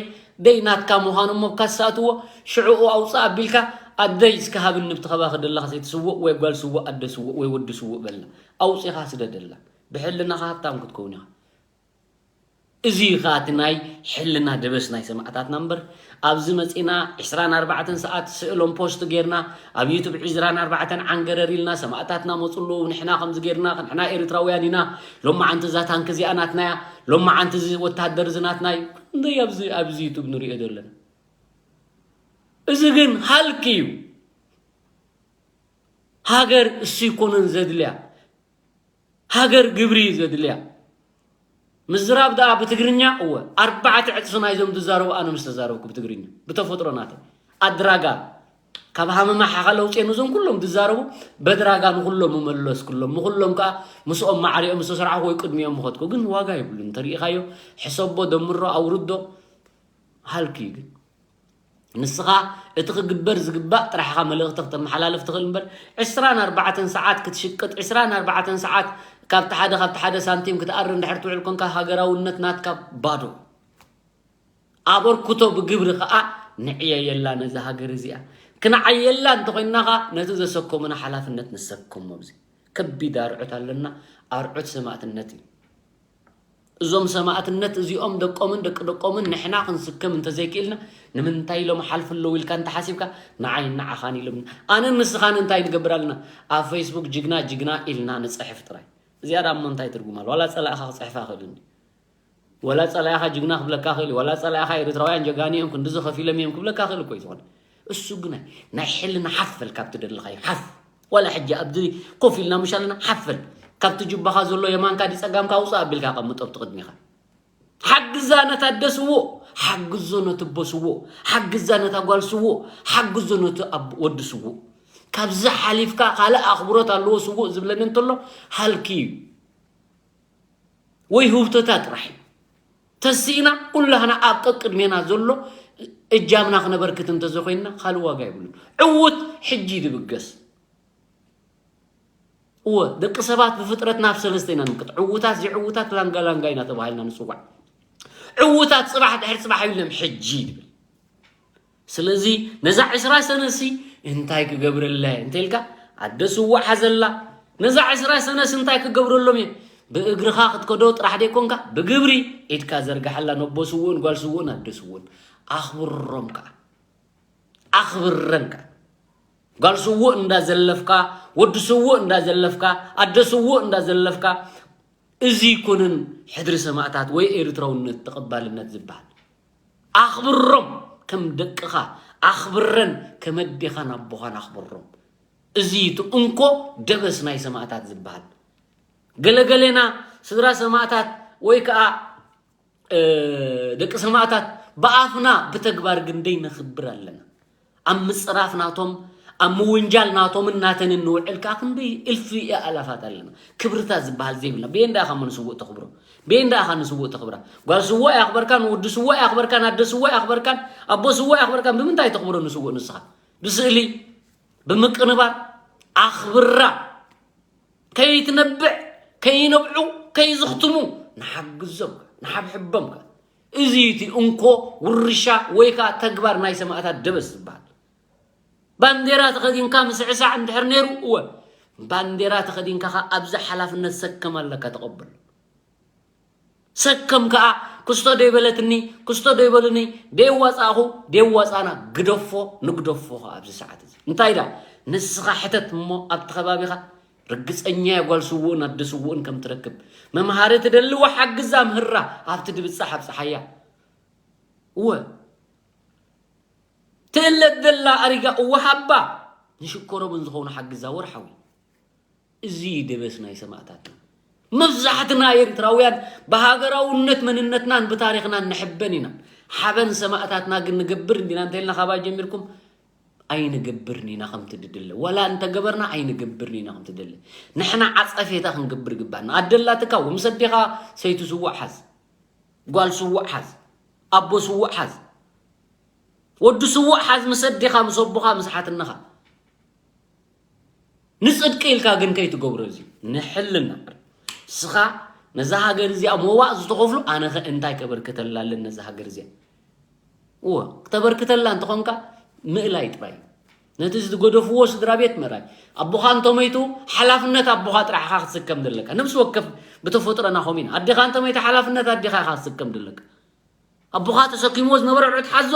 ደይ ናትካ ምዃኑ እሞ ካሳእትዎ ሽዕኡ ኣውፅእ ኣቢልካ ኣደይ እስከ ሃብኒ ብቲ ከባኺ ደለኻ ሰይቲ ስውእ ወይ ጓል ስውእ ኣደ ስውእ ወይ ወዲ ስውእ በላ። ኣውፂኻ ስደደላ። ብሕልናኻ ሃብታም ክትከውን ኢኻ። እዚ እዩ ኸኣ እቲ ናይ ሕልና ደበስ ናይ ሰማእታትና እምበር፣ ኣብዚ መጺና ዕስራን ኣርባዕተን ሰዓት ስእሎም ፖስት ጌርና፣ ኣብ ዩቱብ ዕስራን ኣርባዕተን ዓንገረር ኢልና፣ ሰማእታትና መጹ ኣለዉ፣ ንሕና ከምዚ ጌርና፣ ንሕና ኤርትራውያን ኢና፣ ሎማዓንቲ እዛ ታንክ እዚኣ ናትና እያ፣ ሎማዓንቲ እዚ ወታደር እዚ ናትና እዩ። ክንደይ ኣብዚ፣ ኣብዚ ዩቱብ ንሪኦ ዘለና። እዚ ግን ሃልኪ እዩ። ሃገር እሱ ይኮነን ዘድልያ። ሃገር ግብሪ እዩ ዘድልያ። ምዝራብ ደኣ ብትግርኛ፣ እወ፣ ኣርባዕተ ዕጽፊ ናይዞም ዝዛረቡ ኣነ ምስ ተዛረብኩ ብትግርኛ፣ ብተፈጥሮ ናተይ። ኣድራጋ፣ ካብ ሃመማ ሓኻ ለውፅየ፣ ነዞም ኩሎም ዝዛረቡ በድራጋ ንኩሎም ምመለስኩሎም፣ ንኩሎም ከዓ ምስኦም ማዕሪኦም ዝተሰርዓኹ ወይ ቅድሚኦም ምኸድኩ። ግን ዋጋ የብሉን። እንተሪኢኻዮ፣ ሕሰቦ፣ ደምሮ፣ ኣውርዶ፣ ሃልኪ እዩ ግን። ንስኻ እቲ ክግበር ዝግባእ ጥራሕኻ መልእኽቲ ክተመሓላልፍ ትኽእል እምበር፣ ዕስራን ኣርባዕተን ሰዓት ክትሽቅጥ፣ ዕስራን ኣርባዕተን ሰዓት ካብቲ ሓደ፣ ካብቲ ሓደ ሳንቲም ክትኣሪ እንድሕር ትውዕል ኮንካ፣ ሃገራውነት ናትካ ባዶ። ኣበርክቶ ብግብሪ ኸኣ ንዕየየላ ነዛ ሃገር እዚኣ። ክንዓየላ እንተኾይንና ኸኣ ነቲ ዘሰከሙና ሓላፍነት ንሰከሞ። ኣብዚ ከቢድ ኣርዑት ኣለና፣ ኣርዑት ሰማእትነት እዩ። እዞም ሰማእትነት እዚኦም ደቆምን ደቂ ደቆምን ንሕና ክንስከም እንተዘይክኢልና፣ ንምንታይ ኢሎም ሓልፊ ኣለዉ ኢልካ እንተሓሲብካ፣ ንዓይን ንዓኻን ኢሎም። ኣነን ንስኻን እንታይ ንገብር ኣለና? ኣብ ፌስቡክ ጅግና ጅግና ኢልና ንጽሕፍ ጥራይ። እዚኣ ደኣ እሞ እንታይ ትርጉም ኣለዋ? ዋላ ጸላእኻ ክጽሕፋ ክእል እንዲ። ዋላ ጸላእኻ ጅግና ክብለካ ክእል እዩ። ዋላ ጸላእኻ ኤርትራውያን ጀጋኑ እዮም፣ ክንድዚ ከፊሎም እዮም ክብለካ ክእል እኮ እዩ ዝኾነ። እሱ ግን ናይ፣ ናይ ሕልና ሓፍ በል ካብቲ ደለኻዮ፣ ሓፍ። ዋላ ሕጂ ኣብዚ ኮፍ ኢልና ምሽ ኣለና፣ ሓፍ በል። ካብቲ ጁባኻ ዘሎ የማንካ ድዩ ጸጋምካ ኣውጽእ ኣቢልካ ኣቐምጦ ኣብቲ ቅድሚኻ። ሓግዛ ነታ ኣደ ስዉእ፣ ሓግዞ ነቲ ኣቦ ስዉእ፣ ሓግዛ ነታ ጓል ስዉእ፣ ሓግዞ ነቲ ኣብ-፣ ወዲ ስዉእ። ካብዚ ሓሊፍካ ካልእ ኣኽብሮት ኣለዎ ስዉእ ዝብለኒ እንተሎ ሃልኪ እዩ። ወይ ህውተታ ጥራሕ እዩ። ተሲእና ኩላህና ኣብ ቀቅድሜና ዘሎ እጃምና ክነበርክት እንተዘኮይንና ካልእ ዋጋ የብሉን። ዕውት ሕጂ ድብገስ። እወ፣ ደቂ ሰባት ብፍጥረትና ኣብ ሰለስተ ኢና ንምቅት። ዕውታት፣ ዘይዕውታት፣ ላንጋ ላንጋ ኢና ተባሂልና ንጽዋዕ። ዕውታት ጽባሕ ድሕሪ ጽባሕ ይብሎም ሕጂ ይብል። ስለዚ ነዛ ዕስራ ሰነሲ እንታይ ክገብረለ እንተልካ ኣደ ስውእ ሓዘላ። ነዛ ዕስራ ሰነሲ እንታይ ክገብረሎም እየ? ብእግርኻ ክትከዶ ጥራሕ ደይኮንካ ብግብሪ ኢድካ ዘርግሓላ ነቦ ስውእን ጓል ስውእን ኣደ ስውእን ኣኽብሮም ከዓ ኣኽብረን ከዓ ጓል ስውእ እንዳዘለፍካ ወዲ ስውእ እንዳዘለፍካ ኣደ ስውእ እንዳዘለፍካ እዚ ይኮንን ሕድሪ ሰማእታት ወይ ኤርትራውነት ተቐባልነት ዝበሃል። ኣኽብሮም ከም ደቅኻ ኣኽብረን ከም ኣዴኻን ኣቦኻን ኣኽብሮም። እዚ እቲ እንኮ ደበስ ናይ ሰማእታት ዝበሃል። ገለገሌና ስድራ ሰማእታት ወይ ከዓ ደቂ ሰማእታት ብኣፍና ብተግባር ግን ደይነኽብር ኣለና። ኣብ ምፅራፍ ናቶም ኣብ ምውንጃል ናቶም እናተን እንውዕል ከዓ ክንደይ እልፊ ኣእላፋት ኣለና። ክብርታት ዝበሃል ዘይብልና ብየንዳ ኢኻ ንስውእ ተኽብሮ ብየንዳ ኢኻ ንስውእ ተኽብራ። ጓል ስውእ ኣኽበርካን ወዲ ስውእ ኣኽበርካን ኣደ ስውእ ኣኽበርካን ኣቦ ስውእ ኣኽበርካን ብምንታይ ተኽብሮ ንስውእ ንስኻ ብስእሊ ብምቅንባር ኣኽብራ። ከይትነብዕ ከይነብዑ ከይዝኽትሙ ንሓግዞም ንሓብሕቦም። እዚ እቲ እንኮ ውርሻ ወይ ከዓ ተግባር ናይ ሰማእታት ደበስ ዝበሃል። ባንዴራ ተኸዲንካ ምስዕሳዕ እንድሕር ነይሩ እወ ባንዴራ ተኸዲንካ ከዓ ኣብዚ ሓላፍነት ሰከም ኣለካ ተቐበሉ። ሰከም ከዓ ክስቶ ደይበለትኒ ክስቶ ደይበሉኒ ደይዋፃእኹ ደይዋፃእና ግደፎ። ንግደፎ ከዓ ኣብዚ ሰዓት እዚ እንታይ ዳ ንስኻ ሕተት እሞ ኣብቲ ከባቢኻ ርግፀኛ እየ ጓል ስውእን ኣደ ስውእን ከም ትረክብ። መምሃሪ ትደሊ ወሓግዛ ምህራ ኣብቲ ድብፃሕ ኣብፅሓያ። እወ ትእለት ዘላ ኣሪጋ እወ ሃባ ንሽኮሮምን ዝኸውን ሓግዛ ወርሓዊ። እዚ ደበስ ናይ ሰማእታትና። መብዛሕትና ኤርትራውያን ብሃገራውነት መንነትናን ብታሪኽናን ንሕበን ኢና። ሓበን ሰማእታትና ግን ንገብር እንዲና እንተልና ካባ ጀሚርኩም ኣይንገብርን ኢና ከምቲ ድድለ። ወላ እንተገበርና ኣይንገብርን ኢና ከምቲ ድለ። ንሕና ዓጸፌታ ክንገብር ይግባና። ኣደላትካ ወምሰዴኻ ሰይቲ ስውእ ሓዝ። ጓል ስውእ ሓዝ። ኣቦ ስውእ ሓዝ። ወዲ ስውእ ሓዝ ምስ ኣዴኻ ምስ ኣቦኻ ምስ ሓትነኻ። ንጽድቂ ኢልካ ግን ከይትገብሮ እዚ ንሕልና። ስኻ ነዛ ሃገር እዚኣ መዋእ ዝተኸፍሉ ኣነኸ እንታይ ከበርክተላ ኣለን ነዛ ሃገር እዚኣ? እወ ክተበርክተላ እንተኾንካ ምእላይ ጥራይ። ነቲ ዝገደፍዎ ስድራ ቤት ምእላይ። ኣቦኻ እንተመይቱ ሓላፍነት ኣቦኻ ጥራሕ ኢኻ ክትስከም ዘለካ። ነብሲ ወከፍ ብተፈጥሮና ኸም ኢና። ኣዴኻ እንተመይታ ሓላፍነት ኣዴኻ ኢኻ ክትስከም ዘለካ። ኣቦኻ ተሰኪምዎ ዝነበረ ዑት ሓዞ።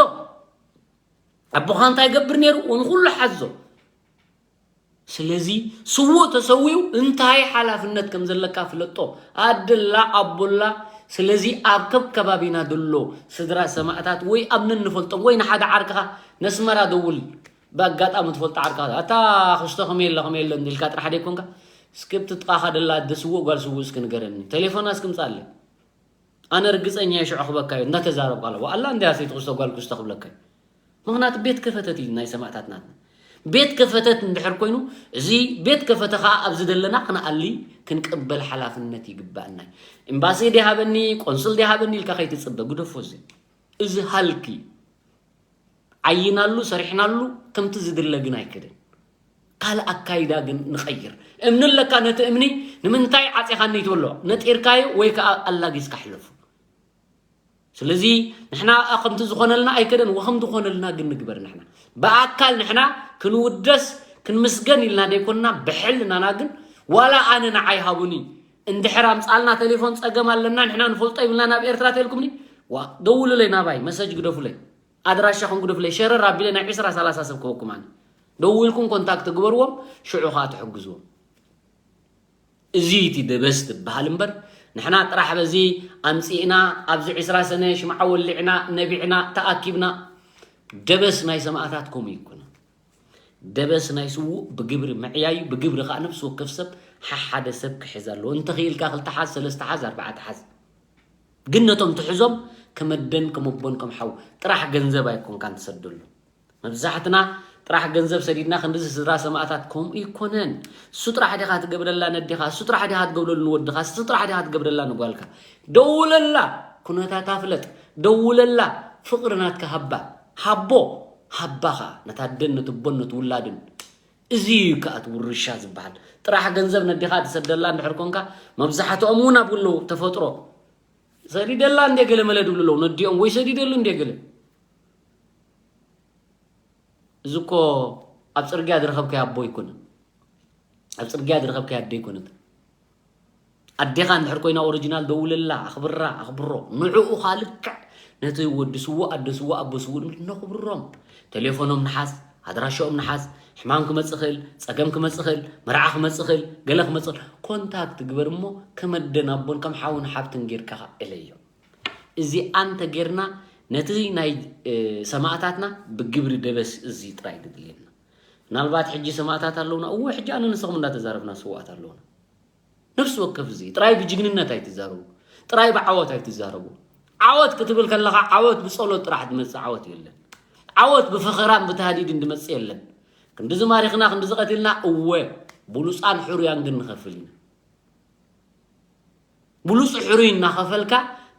ኣቦኻ እንታይ ገብር ነይሩ ንኹሉ ሓዞ። ስለዚ ስዉእ ተሰዊኡ እንታይ ሓላፍነት ከም ዘለካ ፍለጦ። ኣደላ ኣቦላ። ስለዚ ኣብ ከብ ከባቢና ዘሎ ስድራ ሰማእታት ወይ ኣብ ነንፈልጦም ወይ ንሓደ ዓርክኻ ነስመራ ደውል። ብኣጋጣሚ ትፈልጦ ዓርካ ኣታ ክስቶ ከመይ ኣሎ ከመይ ኣሎ እንዲልካ ጥራሕ ደይኮንካ እስኪ ብቲ ጥቓኻ ደላ ኣደ ስዉእ ጓል ስዉእ እስኪ ንገረኒ ቴሌፎና እስኪ ምጻለይ። ኣነ ርግጸኛ እየ ሽዑ ክበካ እዩ እንዳተዛረብካ ኣለዎ ኣላ እንዲያ ሰይቲ ክስቶ ጓል ክስቶ ክብለካ እዩ። ምኽንያቱ ቤት ከፈተት እዩ ናይ ሰማእታት ናትና። ቤት ከፈተት እንድሕር ኮይኑ እዚ ቤት ከፈተ ከዓ ኣብዚ ዘለና ክንኣሊ ክንቅበል ሓላፍነት ይግባእና እዩ። ኤምባሲ ዲሃበኒ ቆንስል ዲሃበኒ ኢልካ ከይትፅበ ግደፎ እዚ። እዚ ሃልኪ እዩ። ዓይናሉ ሰሪሕናሉ ከምቲ ዝድለ ግን ኣይከደን። ካልእ ኣካይዳ ግን ንቐይር። እምኒ ኣለካ ነቲ እምኒ ንምንታይ ዓፂኻኒ ትብሎ ነጢርካዮ ወይ ከዓ ኣላጊስካ ሕለፉ። ስለዚ ንሕና ከምቲ ዝኾነልና ኣይከደን ወከም ዝኾነልና ግን ንግበር ንሕና ብኣካል ንሕና ክንውደስ ክንምስገን ኢልና ደይኮንና ብሕልናና ግን ዋላ ኣነ ንዓይ ሃቡኒ እንድሕር ኣምፃልና ቴሌፎን ፀገም ኣለና ንሕና ንፈልጦ ይብልና ናብ ኤርትራ ተልኩምኒ ዋ ደውሉለይ ናባይ መሰጅ ግደፉለይ ኣድራሻኹም ግደፉለይ ሸረር ኣቢለ ናይ ዕስራ ሰላሳ ሰብ ክበኩም ኣነ ደዊልኩም ኮንታክት ግበርዎም ሽዑ ከዓ ትሕግዝዎም። እዚ እቲ ደበስ ትበሃል እምበር ንሕና ጥራሕ በዚ ኣምፂእና ኣብዚ ዕስራ ሰነ ሽምዓ ወሊዕና ነቢዕና ተኣኪብና ደበስ ናይ ሰማእታት ከምኡ ይኮነ። ደበስ ናይ ስዉእ ብግብሪ ምዕያዩ ብግብሪ ከዓ ነብሲ ወከፍ ሰብ ሓሓደ ሰብ ክሕዝ ኣለዎ እንተኽኢልካ ክልተ ሓዝ ሰለስተ ሓዝ ኣርባዕተ ሓዝ ግን ነቶም ትሕዞም ከመደን ከመቦን ከም ሓው ጥራሕ ገንዘብ ኣይኮንካን ትሰደሉ። መብዛሕትና ጥራሕ ገንዘብ ሰዲድና ክንድዚ ስድራ ሰማእታት ከምኡ ይኮነን። እሱ ጥራሕ ዲኻ ትገብረላ ነዲኻ፣ እሱ ጥራሕ ዲኻ ትገብረሉ ንወድኻ፣ እሱ ጥራሕ ዲኻ ትገብረላ ንጓልካ። ደውለላ፣ ኩነታታ ፍለጥ፣ ደውለላ፣ ፍቕሪ ናትካ ሃባ፣ ሃቦ፣ ሃባ ኸኣ ነታ ኣደን ነቲ ኣቦን ነቲ ውላድን። እዚ እዩ ከኣ እቲ ውርሻ ዝበሃል። ጥራሕ ገንዘብ ነዲኻ ትሰደላ እንድሕር ኮንካ፣ መብዛሕትኦም እውን ኣብኡ ኣለዉ፣ ተፈጥሮ። ሰዲደላ እንዴ ገለ መለ ድብሉ ኣለዉ ነዲኦም፣ ወይ ሰዲደሉ እንዴ ገለ። እዚ እኮ ኣብ ጽርግያ ዝረኸብካዮ ኣቦ ኣይኮነን። ኣብ ጽርግያ ዝረኸብካዮ ኣደ ኣይኮነትን። ኣዴኻ እንድሕር ኮይና ኦሪጂናል፣ ደውለላ፣ ኣኽብራ፣ ኣኽብሮ። ንዕኡ ኻልክዕ ነቲ ወዲ ስዉእ፣ ኣደ ስዉእ፣ ኣቦ ስዉእ ንብል ነኽብሮም። ቴሌፎኖም ንሓዝ፣ ኣድራሻኦም ንሓዝ። ሕማም ክመጽእ ይኽእል፣ ጸገም ክመጽእ ይኽእል፣ መርዓ ክመጽእ ይኽእል፣ ገለ ክመጽእ ይኽእል። ኮንታክት ግበር እሞ ከም ኣደን ኣቦን ከም ሓውን ሓብትን ጌርካ ኸኣ እለዮም። እዚኣ እንተጌርና ነቲ ናይ፣ እ፣ ሰማእታትና ብግብሪ ደበስ እዚ ጥራይ ድድልየና። ምናልባት ሕጂ ሰማእታት ኣለውና። እወ፣ ሕጂ ኣነ ንስኹም እንዳተዛረብና ስዉኣት ኣለውና። ነፍሲ ወከፍ እዚ ጥራይ ብጅግንነት ኣይትዛረቡ፣ ጥራይ ብዓወት ኣይትዛረቡ። ዓወት ክትብል ከለኻ ዓወት ብጸሎት ጥራሕ ዝመጽእ ዓወት የለን። ዓወት ብፈኸራን ብታህዲድን ዝመጽእ የለን። ክንድዚ ማሪኽና፣ ክንድዚ ቀቲልና፣ እወ፣ ብሉጻን ሕሩያን ግን ንኸፍል ኢና። ብሉጽ ሕሩይ እናኸፈልካ፣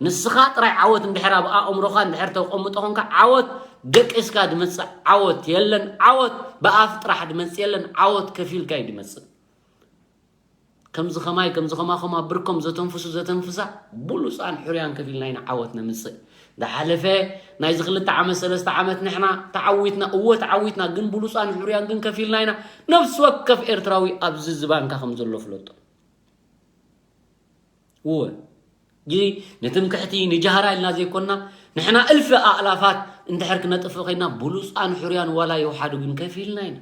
ንስኻ ጥራይ ዓወት እንድሕር ኣብ ኣእምሮኻ እንድሕር ተቐምጦ ኾንካ፣ ዓወት ደቂስካ ዝመጽእ ዓወት የለን። ዓወት ብኣፍ ጥራሕ ዝመጽእ የለን። ዓወት ከፊልካ እዩ ዝመጽእ። ከምዚ ኸማይ፣ ከምዚ ኸማኹም ኣብ ብርኮም ዘተንፍሱ፣ ዘተንፍሳ፣ ብሉጻን ሕሩያን ከፊልና ኢና ዓወት ነምጽእ። ዝሓለፈ ናይዚ ክልተ ዓመት፣ ሰለስተ ዓመት ንሕና ተዓዊትና፣ እወ ተዓዊትና፣ ግን ብሉጻን ሕሩያን ግን ከፊልና ኢና። ነፍሲ ወከፍ ኤርትራዊ ኣብዚ ዝባንካ ከም ዘሎ ፍለጦ። እወ፣ እዚ ንትምክሕቲ፣ ንጃህራ ኢልና ዘይኮንና፣ ንሕና እልፊ ኣእላፋት እንድሕር ክነጥፍእ ኸይንና፣ ብሉጻን ሕሩያን ዋላ የውሓዱ ግን ከፊልና ኢና።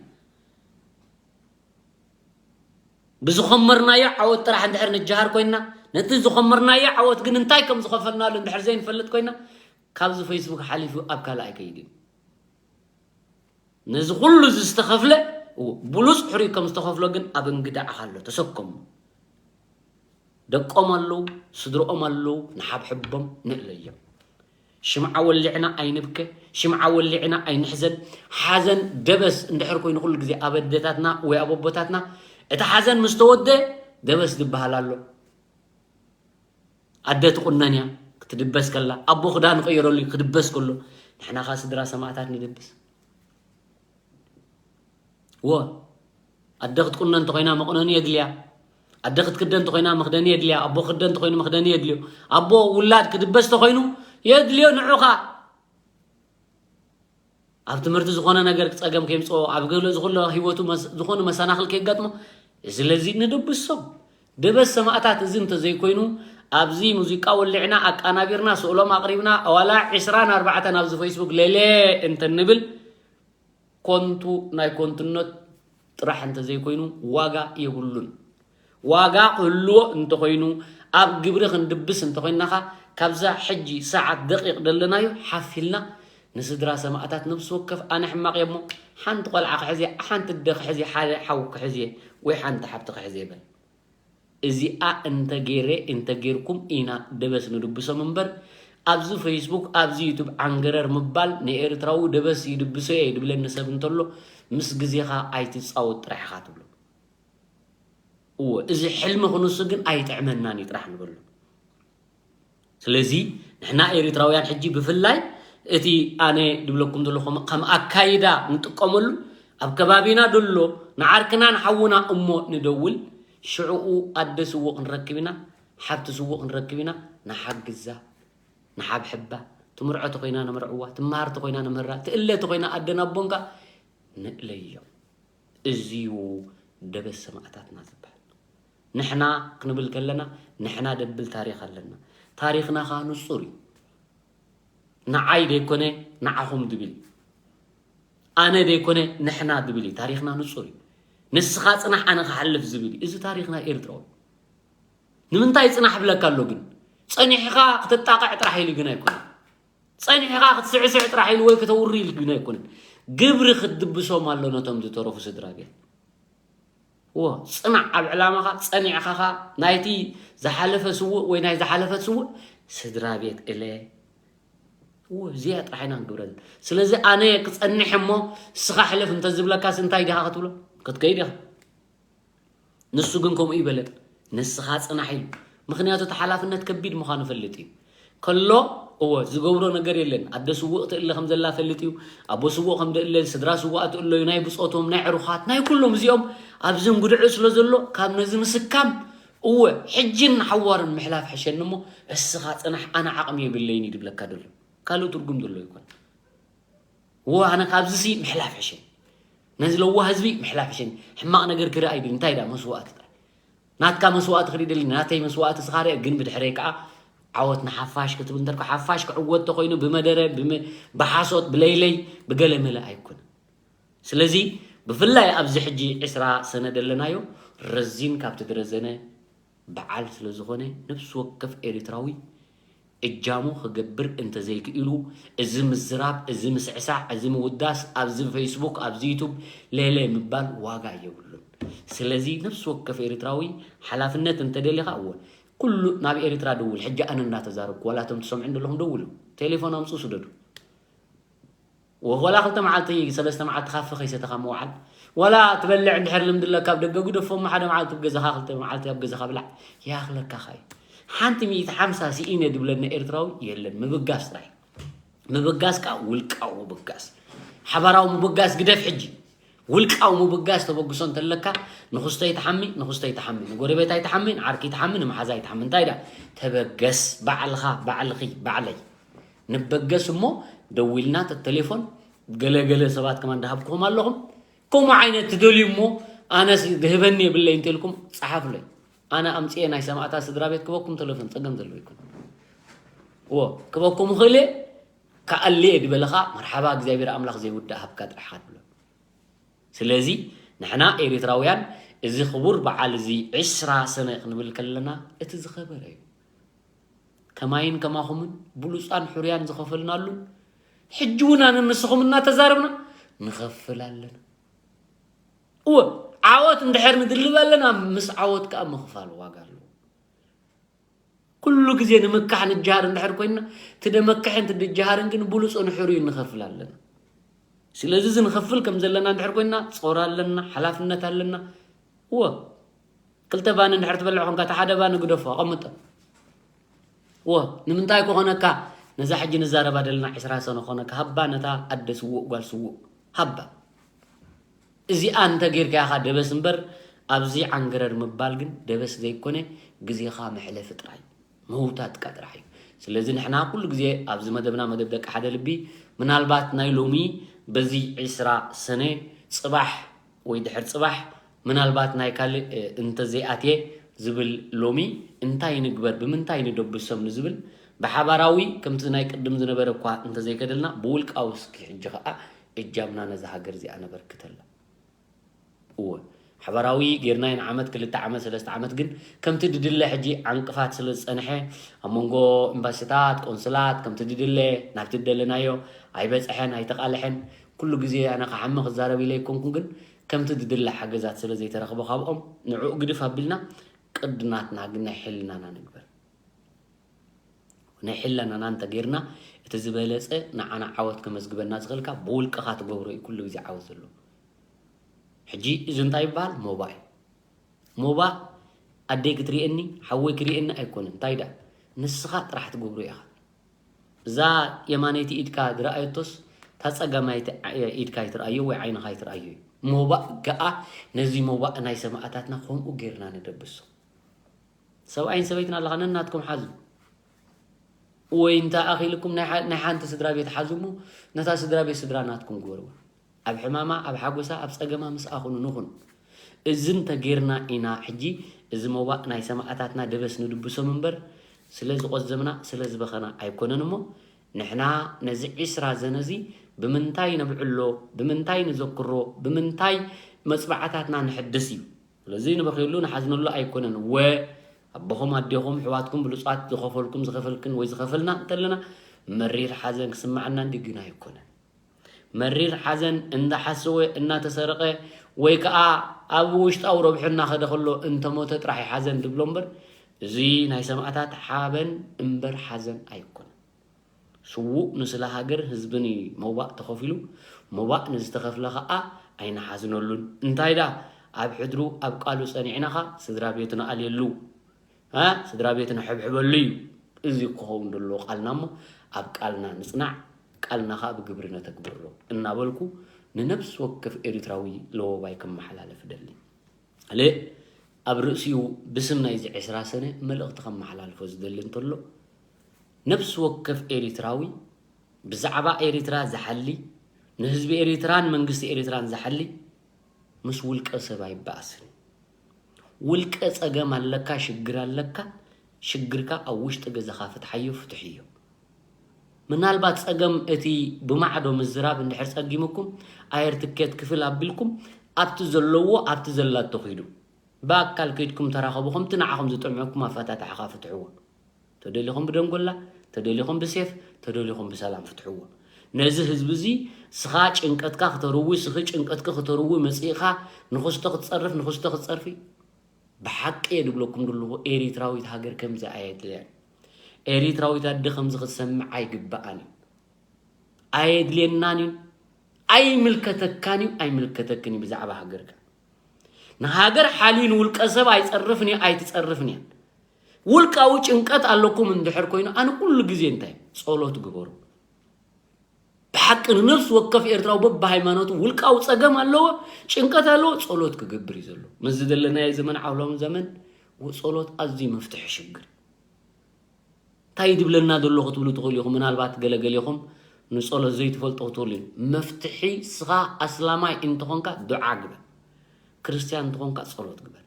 ብዝኸመርናዮ ዓወት ጥራሕ እንድሕር ንጃሃር ኮይንና፣ ነቲ ዝኸመርናዮ ዓወት ግን እንታይ ከም ዝኸፈልናሉ እንድሕር ዘይንፈልጥ ኮይንና፣ ካብዚ ፌስቡክ ሓሊፉ ኣብ ካልእ ኣይከይድን። ነዚ ኩሉ እዚ ዝተኸፍለ፣ እዎ፣ ብሉጽ ሕሩይ ከም ዝተኸፍሎ ግን ኣብ እንግዳዕኻ ኣሎ፣ ተሰከሞ። ደቆም ኣለዉ፣ ስድርኦም ኣለዉ፣ ንሓብሕቦም ንእለዮም። ሽምዓ ወሊዕና ኣይንብከ፣ ሽምዓ ወሊዕና ኣይንሕዘን። ሓዘን ደበስ እንድሕር ኮይኑ ኩሉ ግዜ ኣብ ኣደታትና ወይ ኣብ ኣቦታትና እቲ ሓዘን ምስ ተወደ ደበስ ዝበሃል ኣሎ። ኣደ ትቑነን እያ ክትድበስ ከላ፣ ኣቦ ክዳን ይቕየረሉ እዩ ክድበስ ከሎ፣ ንሕና ኸኣ ስድራ ሰማእታት ንድብስ። እወ፣ ኣደ ክትቁነን እንተኾይና መቑነኒ የድልያ። ኣደ ክትክደን እንተኾይና መኽደኒ የድልያ። ኣቦ ክክደን እንተኾይኑ መኽደኒ የድልዮ። ኣቦ ውላድ ክድበስ እንተኾይኑ የድልዮ ንዑኻ። ኣብ ትምህርቲ ዝኾነ ነገር ጸገም ከየምጽኦ፣ ኣብ ገለ ዝኹሎ ህይወቱ መስ-፣ ዝኾነ መሰናኽል ከየጋጥሞ፣ ስለዚ ንድብሶም። ደበስ ሰማእታት እዚ እንተዘይኮይኑ፣ ኣብዚ ሙዚቃ ወሊዕና፣ ኣቃናቢርና፣ ስእሎም ኣቕሪብና፣ ዋላ ዕስራን ኣርባዕተን ኣብዚ ፌስቡክ ሌሌ እንተንብል፣ ኮንቱ ናይ ኮንቱነት ጥራሕ እንተዘይኮይኑ ዋጋ የብሉን። ዋጋ ክህልዎ እንተኾይኑ፣ ኣብ ግብሪ ክንድብስ እንተኾይንናኻ፣ ካብዛ ሕጂ ሰዓት ደቂቕ ደለናዮ ሓፊልና ንስድራ ሰማእታት ነብሲ ወከፍ ኣነ ሕማቕ እየ እሞ ሓንቲ ቆልዓ ክሕዝ እየ፣ ሓንቲ ኣደ ክሕዝ እየ፣ ሓደ ሓው ክሕዝ እየ ወይ ሓንቲ ሓብቲ ክሕዝ እየ በል። እዚኣ እንተ ገይረ፣ እንተ ገይርኩም ኢና ደበስ ንድብሶም እምበር፣ ኣብዚ ፌስቡክ፣ ኣብዚ ዩቱብ ዓንገረር ምባል ንኤርትራዊ ደበስ ይድብሶ እየ ድብለኒ ሰብ እንተሎ፣ ምስ ግዜኻ ኣይትጻወት ጥራሕ ኢኻ ትብሎ። እወ፣ እዚ ሕልሚ ክንሱ ግን ኣይጥዕመናን እዩ ጥራሕ ንበሎ። ስለዚ ንሕና ኤርትራውያን ሕጂ ብፍላይ እቲ ኣነ ድብለኩም ዘለኹ ከም ኣካይዳ ንጥቀመሉ፣ ኣብ ከባቢና ደሎ ንዓርክና ንሓውና እሞ ንደውል፣ ሽዕኡ ኣደ ስዉእ ክንረክብ ኢና፣ ሓብቲ ስዉእ ክንረክብ ኢና፣ ንሓግዛ፣ ንሓብሕባ፣ ትምርዖ ተኾይና ነምርዕዋ፣ ትመሃር ተኾይና ነምህራ፣ ትእለ ተኾይና ኣደን ኣቦን ከኣ ንእለዮም። እዚዩ ደበስ ሰማእታትና ዝበሃል። ንሕና ክንብል ከለና፣ ንሕና ደብል ታሪኽ ኣለና። ታሪኽና ከኣ ንጹር እዩ። ንዓይ ደይኮነ ንዓኹም ድብል፣ ኣነ ደይኮነ ንሕና ድብል እዩ። ታሪኽና ንጹር እዩ። ንስኻ ጽናሕ ኣነ ክሓልፍ ዝብል እዩ። እዚ ታሪኽና ኤርትራዊ። ንምንታይ ጽናሕ ብለካ ኣሎ ግን? ጸኒሕኻ ክትጣቕዕ ጥራሕ ኢሉ ግን ኣይኮነን። ጸኒሕኻ ክትስዕስዕ ጥራሕ ኢሉ ወይ ከተውሪ ኢሉ ግን ኣይኮነን። ግብሪ ክትድብሶም ኣሎ ነቶም ዝተረፉ ስድራ ቤት። እዎ፣ ጽናዕ ኣብ ዕላማኻ፣ ጸኒዕኻ ኸኣ ናይቲ ዝሓለፈ ስዉእ ወይ ናይ ዝሓለፈት ስዉእ ስድራ ቤት እለ። እዎ፣ እዚኣ ጥራሕ ኢና ክንግብረ። ስለዚ ኣነ ክጸንሕ እሞ ንስኻ ሕለፍ እንተዝብለካስ እንታይ ዲኻ ክትብሎ? ክትከይድ ኢኻ። ንሱ ግን ከምኡ ይበለጥ፣ ንስኻ ጽናሕ ኢሉ። ምኽንያቱ እቲ ሓላፍነት ከቢድ ምዃኑ ፈልጥ እዩ። ከሎ፣ እወ፣ ዝገብሮ ነገር የለን። ኣደ ስዉእ ትእለ ከም ዘላ ፈልጥ እዩ። ኣቦ ስዉእ ከም ደእለ፣ ስድራ ስዉኣ ትእሎ እዩ። ናይ ብጾቶም፣ ናይ ዕሩኻት፣ ናይ ኩሎም እዚኦም ኣብዚ እንጉድዕ ስለ ዘሎ፣ ካብ ነዚ ምስካም እወ፣ ሕጅን ሓዋርን ምሕላፍ ሕሸኒ እሞ፣ እስኻ ጽናሕ፣ ኣነ ዓቕሚ የብለይን እዩ ድብለካ ደሎ። ካልእ ትርጉም ደሎ ይኮን። እወ፣ ኣነ ካብዚ ሲ ምሕላፍ ሕሸኒ። ነዚ ለዋህ ህዝቢ ምሕላፍ ሕሸኒ። ሕማቕ ነገር ክርኢ ኣይደልን። እንታይ ዳ መስዋእቲ ጥራይ። ናትካ መስዋእቲ ክርኢ ደሊ፣ ናተይ መስዋእቲ ስኻ ርእ፣ ግን ብድሕረይ ከዓ ዓወት ንሓፋሽ ክትብል እንተልካ፣ ሓፋሽ ክዕወት ተኮይኑ ብመደረ፣ ብመ-፣ ብሓሶት፣ ብለይለይ፣ ብገለመለ ኣይኮነን። ስለዚ ብፍላይ ኣብዚ ሕጂ ዕስራ ሰነ ደለናዮ፣ ረዚን ካብቲ ድረዘነ በዓል ስለ ዝኾነ፣ ነፍሲ ወከፍ ኤርትራዊ እጃሙ ክገብር እንተዘይክኢሉ፣ እዚ ምዝራብ፣ እዚ ምስዕሳዕ፣ እዚ ምውዳስ፣ ኣብዚ ፌስቡክ፣ ኣብዚ ዩቱብ ሌሌ ምባል ዋጋ የብሉን። ስለዚ ነፍሲ ወከፍ ኤርትራዊ ሓላፍነት እንተደሊኻ፣ እወ፣ ኩሉ ናብ ኤርትራ ደውል። ሕጂ ኣነ እናተዛረብኩ፣ ዋላ እቶም ትሰምዑ ዘለኹም ደውሉ። ቴሌፎን ኣምጽኡ፣ ስደዱ። ወላ ክልተ መዓልቲ፣ ሰለስተ መዓልቲ ካፈ ከይሰተኻ ምውዓል። ዋላ ትበልዕ እንድሕር ልምዲ ኣለካ፣ ኣብ ደገ ግደፎ እሞ፣ ሓደ መዓልቲ ኣብ ገዛኻ፣ ክልተ መዓልቲ ኣብ ገዛኻ ብላዕ። ይኣኽለካ ኸኣ እዩ። ሓንቲ ሚእቲ ሓምሳ ስኢነ ድብለና ኤርትራዊ የለን። ምብጋስ ጥራይ። ምብጋስ ከኣ ውልቃዊ ምብጋስ። ሓባራዊ ምብጋስ ግደፍ ሕጂ። ውልቃዊ ምብጋስ ተበግሶ እንተለካ፣ ንኹስተይ ትሓሚ፣ ንኹስተይ ትሓሚ፣ ንጎረቤታይ ትሓሚ፣ ንዓርኪ ትሓሚ፣ ንመሓዛይ ትሓሚ። እንታይ ዳ? ተበገስ፣ ባዕልኻ፣ ባዕልኺ፣ ባዕለይ። ንበገስ እሞ ደዊልና ተተሌፎን ገለ ገለ ሰባት ከማን ደሃብክኹም ኣለኹም። ከምኡ ዓይነት ትደልዩ እሞ ኣነስ ድህበኒ የብለይ እንተልኩም ጸሓፉለይ። ኣነ ኣምጽኤ ናይ ሰማእታት ስድራ ቤት ክበኩም ተሌፎን ጸገም ዘለዎ ይኮን። እዎ፣ ክበኩም እኽእል እየ፣ ከኣሊ እየ ድበለኻ፣ መርሓባ እግዚኣብሔር ኣምላኽ ዘይውዳእ ሃብካ ጥራሕ ኢኻ ድብሎ። ስለዚ ንሕና ኤርትራውያን እዚ ክቡር በዓል እዚ ዕስራ ሰነ ክንብል ከለና እቲ ዝኸበረ እዩ። ከማይን ከማኹምን ብሉጻን ሕሩያን ዝኸፈልናሉ፣ ሕጂ እውን ኣነ ንስኹም እናተዛረብና ንኸፍል ኣለና። እወ፣ ዓወት እንድሕር ንድልብ ኣለና፣ ምስ ዓወት ከኣ ምኽፋል ዋጋ ኣለዎ። ኩሉ ግዜ ንምካሕ ንጀሃር እንድሕር ኮይንና፣ እቲ ደመክሕን እቲ ድጀሃርን ግን ብሉጹን ሕሩይን ንኸፍል ኣለና። ስለዚ እዚ ንኸፍል ከም ዘለና እንድሕር ኮይንና፣ ጾር ኣለና፣ ሓላፍነት ኣለና። እወ፣ ክልተ ባኒ እንድሕር ትበልዕ ኮንካ፣ እቲ ሓደ ባኒ ግደፎ፣ ኣቐምጦ። እወ፣ ንምንታይ ክኾነካ? ነዛ ሕጂ ንዛረባ ዘለና ዕስራ ሰነ ኮነካ፣ ሃባ ነታ ኣደ ስዉእ፣ ጓል ስዉእ፣ ሃባ። እዚኣ እንተ ጌርካያ ኸኣ ደበስ እምበር፣ ኣብዚ ዓንገረር ምባል ግን ደበስ ዘይኮነ፣ ግዜኻ መሕለፊ ጥራይ፣ ምውታትካ ጥራሕ እዩ። ስለዚ ንሕና ኩሉ ግዜ ኣብዚ መደብና፣ መደብ ደቂ ሓደ ልቢ፣ ምናልባት ናይ ሎሚ በዚ ዕስራ ሰነ ጽባሕ ወይ ድሕር ጽባሕ ምናልባት ናይ ካልእ፣ እ፣ እንተዘይኣትየ ዝብል ሎሚ እንታይ ንግበር፣ ብምንታይ ንደብሶም ንዝብል ብሓባራዊ ከምቲ ናይ ቅድም ዝነበረ እኳ እንተዘይከደልና ብውልቃዊ እስኪ ሕጂ ኸኣ እጃምና ነዛ ሃገር እዚኣ ነበርክተላ። እወ፣ ሓባራዊ ጌርናዮ ንዓመት፣ ክልተ ዓመት፣ ሰለስተ ዓመት ግን ከምቲ ድድለ ሕጂ ዓንቅፋት ስለ ዝጸንሐ ኣብ መንጎ ኤምባሲታት፣ ቆንስላት ከምቲ ድድለ ናብቲ ድደለናዮ ኣይበጽሐን፣ ኣይተቓልሐን። ኩሉ ግዜ ኣነ ክሓሚ ክዛረብ ኢለ ኣይኮንኩን፣ ግን ከምቲ ድድለ ሓገዛት ስለ ዘይተረኽበ ካብኦም ንዕኡ ግድፍ ኣቢልና ቅድናትና ግን ናይ ሕልናና ንግበር። ናይ ሕልናና እንተጌርና እቲ ዝበለጸ ንዓና ዓወት ከመዝግበና ዝኽእልካ ብውልቅኻ ትገብሮ እዩ ኩሉ ግዜ ዓወት ዘሎ። ሕጂ እዚ እንታይ ይበሃል? ሞባእ እዩ። ሞባእ ኣደይ ክትርእየኒ፣ ሓወይ ክርእየኒ ኣይኮነን። እንታይ ደኣ? ንስኻ ጥራሕ ትገብሮ ኢኻ። እዛ የማነይቲ ኢድካ ዝረኣየቶስ፣ እታ ጸጋማይቲ ዓ-፣ ኢድካ ኣይትረኣዮ ወይ ዓይንኻ ኣይትረኣዮ እዩ። ሞባእ ከኣ፣ ነዚ ሞባእ ናይ ሰማእታትና ከምኡ ጌርና ንደብሶ። ሰብኣይን ሰበይትን ኣለኻ፣ ነናትኩም ሓዙ። ወይ እንተ ኣኺልኩም ናይ ሓ-፣ ናይ ሓንቲ ስድራ ቤት ሓዙ እሞ፣ ነታ ስድራ ቤት ስድራ ናትኩም ግበርዋ። ኣብ ሕማማ፣ ኣብ ሓጎሳ፣ ኣብ ጸገማ ምስኣ ኩኑ ንኹን። እዚ እንተ ጌርና ኢና ሕጂ፣ እዚ ሞባእ ናይ ሰማእታትና ደበስ ንድብሶም እምበር፣ ስለ ዝቖዘምና፣ ስለ ዝበኸና ኣይኮነን እሞ፣ ንሕና ነዚ ዕስራ ዘነ እዚ ብምንታይ ነብዕሎ፣ ብምንታይ ንዘክሮ፣ ብምንታይ መጽባዕታትና ንሕድስ እዩ። ስለዚ ንበኽየሉ ንሓዝነሉ ኣይኮነን። ወ ኣቦኹም ኣዴኹም ኣሕዋትኩም ብሉጻት ዝኸፈልኩም ዝኸፈልክን ወይ ዝኸፈልና እንተለና መሪር ሓዘን ክስምዓና እንዲ ግን ኣይኮነን። መሪር ሓዘን እንዳሓሰወ እናተሰረቐ ወይ ከኣ ኣብ ውሽጣዊ ረብሑ እናኸደ ከሎ እንተሞተ ጥራሕ እዩ ሓዘን ድብሎ እምበር እዚ ናይ ሰማእታት ሓበን እምበር ሓዘን ኣይኮነን። ስዉእ ንስለ ሃገር ህዝብን እዩ ሞባእ ተኸፊሉ፣ ሞባእ ንዝተኸፍለ ኸኣ ኣይንሓዝነሉን። እንታይ ደኣ ኣብ ሕድሩ ኣብ ቃሉ ጸኒዕናኻ ስድራ ቤቱ ንኣልየሉ፣ እ፣ ስድራ ቤቱ ንሕብሕበሉ እዩ። እዚ ክኸውን ደሎ ቃልና እሞ ኣብ ቃልና ንጽናዕ፣ ቃልና ኸኣ ብግብሪ ነተግብሮ እናበልኩ ንነፍሲ ወከፍ ኤርትራዊ ለወባይ ከመሓላልፍ እደሊ። ካልእ ኣብ ርእሲኡ ብስም ናይዚ ዕስራ ሰነ መልእኽቲ ከመሓላልፎ ዝደሊ እንተሎ፣ ነፍሲ ወከፍ ኤሪትራዊ ብዛዕባ ኤሪትራ ዝሓሊ፣ ንህዝቢ ኤሪትራን መንግስቲ ኤሪትራን ዝሓሊ ምስ ውልቀ ሰብ ኣይበኣስን። ውልቀ ጸገም ኣለካ፣ ሽግር ኣለካ፣ ሽግርካ ኣብ ውሽጢ ገዛኻ ፍትሓዮ፣ ፍትሕዮ። ምናልባት ጸገም እቲ ብማዕዶ ምዝራብ እንድሕር ጸጊሙኩም፣ ኣየር ትኬት ክፍል ኣቢልኩም፣ ኣብቲ ዘለዎ ኣብቲ ዘላቶ ኺዱ። ብኣካል ከይድኩም ተራኸቡ፣ ከምቲ ንዓኹም ዝጥዕመኩም ኣፈታትሓኻ ፍትሕዎ። ተደሊኹም ብደንጎላ፣ ተደሊኹም ብሴፍ፣ ተደሊኹም ብሰላም ፍትሕዎ። ነዚ ህዝቢ እዚ ስኻ ጭንቀትካ ክተርዊ፣ ስኺ ጭንቀትኪ ክተርዊ መጺእኻ ንኽስቶ ክትጸርፍ፣ ንኽስቶ ክትጸርፊ። ብሓቂ እየ ድብለኩም ዘለኹ፣ ኤሪትራዊት ሃገር ከምዚ ኣየድልያን። ኤሪትራዊት ኣደ ከምዚ ክትሰምዕ ኣይግብኣን እዩ። ኣየድልየናን እዩ። ኣይምልከተካን እዩ፣ ኣይምልከተክን እዩ ብዛዕባ ሃገርካ። ንሃገር ሓልዩ ንውልቀ ሰብ ኣይጸርፍን እዩ፣ ኣይትጸርፍን እያ። ውልቃዊ ጭንቀት ኣለኩም እንድሕር ኮይኑ፣ ኣነ ኩሉ ግዜ እንታይ ጸሎት ግበሩ። ብሓቂ ንነፍሲ ወከፍ ኤርትራዊ በብሃይማኖቱ ውልቃዊ ጸገም ኣለዎ፣ ጭንቀት ኣለዎ፣ ጸሎት ክገብር እዩ ዘሎ። ምስዚ ዘለናዮ ዘመን ዓውሎም ዘመን ጸሎት ኣዝዩ መፍትሒ ሽግር እዩ። እንታይ ድብለና ዘሎ ክትብሉ ትኽእሉ ኢኹም። ምናልባት ገለገሌኹም ንጸሎት ዘይትፈልጡ ክትህሉ እዩ። መፍትሒ ስኻ ኣስላማይ እንተኾንካ ዱዓ ግበር። ክርስትያን እንተኾንካ ጸሎት ግበር።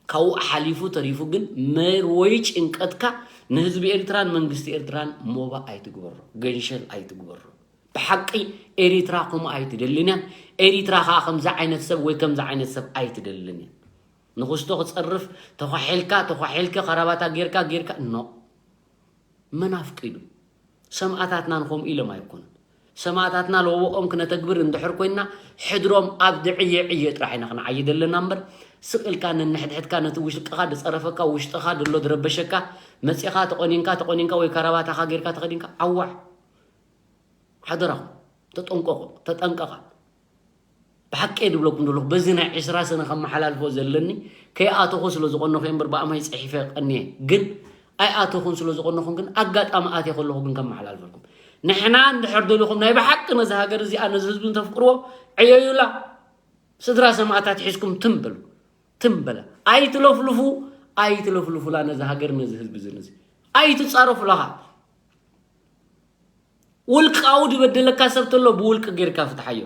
ካብኡ ሓሊፉ ተሪፉ ግን መርወይ ጭንቀትካ ንህዝቢ ኤርትራን መንግስቲ ኤርትራን ሞባ ኣይትግበሮ፣ ገንሸል ኣይትግበሮ። ብሓቂ ኤሪትራ ከምኡ ኣይትደልን እያ። ኤሪትራ ከኣ ከምዚ ዓይነት ሰብ ወይ ከምዚ ዓይነት ሰብ ኣይትደልን እያ። ንኽስቶ ክጸርፍ ተኳሒልካ፣ ተኳሒልከ፣ ከራባታ ጌርካ፣ ጌርካ፣ ኖ። መን ኣፍቂዱ? ሰማእታትና ንኸምኡ ኢሎም ኣይኮኑን። ሰማእታትና ለበኦም ክነተግብር እንድሕር ኮይንና፣ ሕድሮም ኣብ ድዕየ ዕየ ጥራሕ ኢና ክንዓይ ዘለና እምበር፣ ስቕ ኢልካ ነንሕድሕድካ ነቲ ውሽጥኻ ዝጸረፈካ፣ ውሽጥኻ ድሎ ዝረበሸካ፣ መጺኻ ተቖኒንካ፣ ተቖኒንካ ወይ ከራባታኻ ጌርካ ተኸዲንካ፣ ኣዋዕ። ሓደራኹም፣ ተጠንቀቑ፣ ተጠንቀቓ። ብሓቂ እየ ድብለኩም ዘለኹ፣ በዚ ናይ ዕስራ ሰነ ከመሓላልፎ ዘለኒ፣ ከይኣተኹ ስለ ዝቐነኹ እየ እምበር ብኣማይ ጽሒፈ ቀንየ። ግን ኣይኣተኹን ስለ ዝቐነኹን ግን ኣጋጣሚ ኣትየ ከለኹ ግን ከመሓላልፈልኩም። ንሕና እንድሕር ደሊኹም ናይ ብሓቂ ነዚ ሃገር እዚኣ ነዚ ህዝቢ እንተፍቅርዎ፣ ዕየዩላ። ስድራ ሰማእታት ሒዝኩም ትም በሉ። ትም በላ። ኣይትለፍልፉ፣ ኣይትለፍልፉላ ነዚ ሃገር ነዚ ህዝቢ እዚ ነዚ። ኣይትጻረፉላ ኸኣ። ውልቃዊ ድበደለካ ሰብ ተሎ ብውልቂ ጌርካ ፍትሓዮ።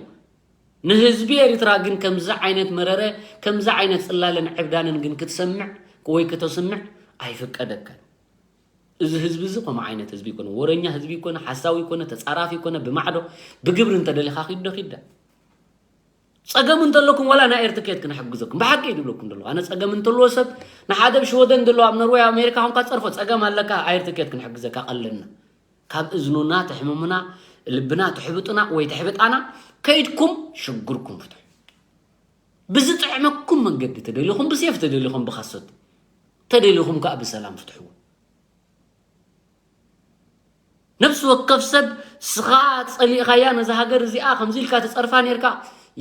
ንህዝቢ ኤርትራ ግን ከምዚ ዓይነት መረረ፣ ከምዚ ዓይነት ጽላለን ዕብዳንን ግን ክትሰምዕ ወይ ከተስምዕ ኣይፍቀደካን። እዚ ህዝቢ እዚ ከምኡ ዓይነት ህዝቢ ይኮነ፣ ወረኛ ህዝቢ ይኮነ፣ ሓሳዊ ይኮነ፣ ተጻራፊ ይኮነ፣ ብማዕዶ ብግብሪ እንተደሊኻ ኪዶ ኪዳ። ጸገም እንተለኩም ዋላ ናይ ኤር ትኬት ክንሕግዘኩም። ብሓቂ እዩ ድብለኩም ዘለኹ። ኣነ ጸገም እንተልዎ ሰብ ንሓደ ኣብ ሽወደን ዘሎ ኣብ ኖርወይ ኣብ ኣሜሪካ ኾንካ ጸርፎ ጸገም ኣለካ ኣየር ትኬት ክንሕግዘካ ቀለልና። ካብ እዝኑና ተሕምሙና ልብና ተሕብጡና ወይ ተሕብጣና ከይድኩም ሽግርኩም ፍትሑ። ብዝጥዕመኩም መንገዲ ተደሊኹም ብሴፍ ተደሊኹም ብኻሶት ተደሊኹም ከኣ ብሰላም ፍትሕዎ። ነፍሲ ወከፍ ሰብ ስኻ ጸሊእኻያ ነዛ ሃገር እዚኣ ከምዚ ኢልካ ትጸርፋ ኔርካ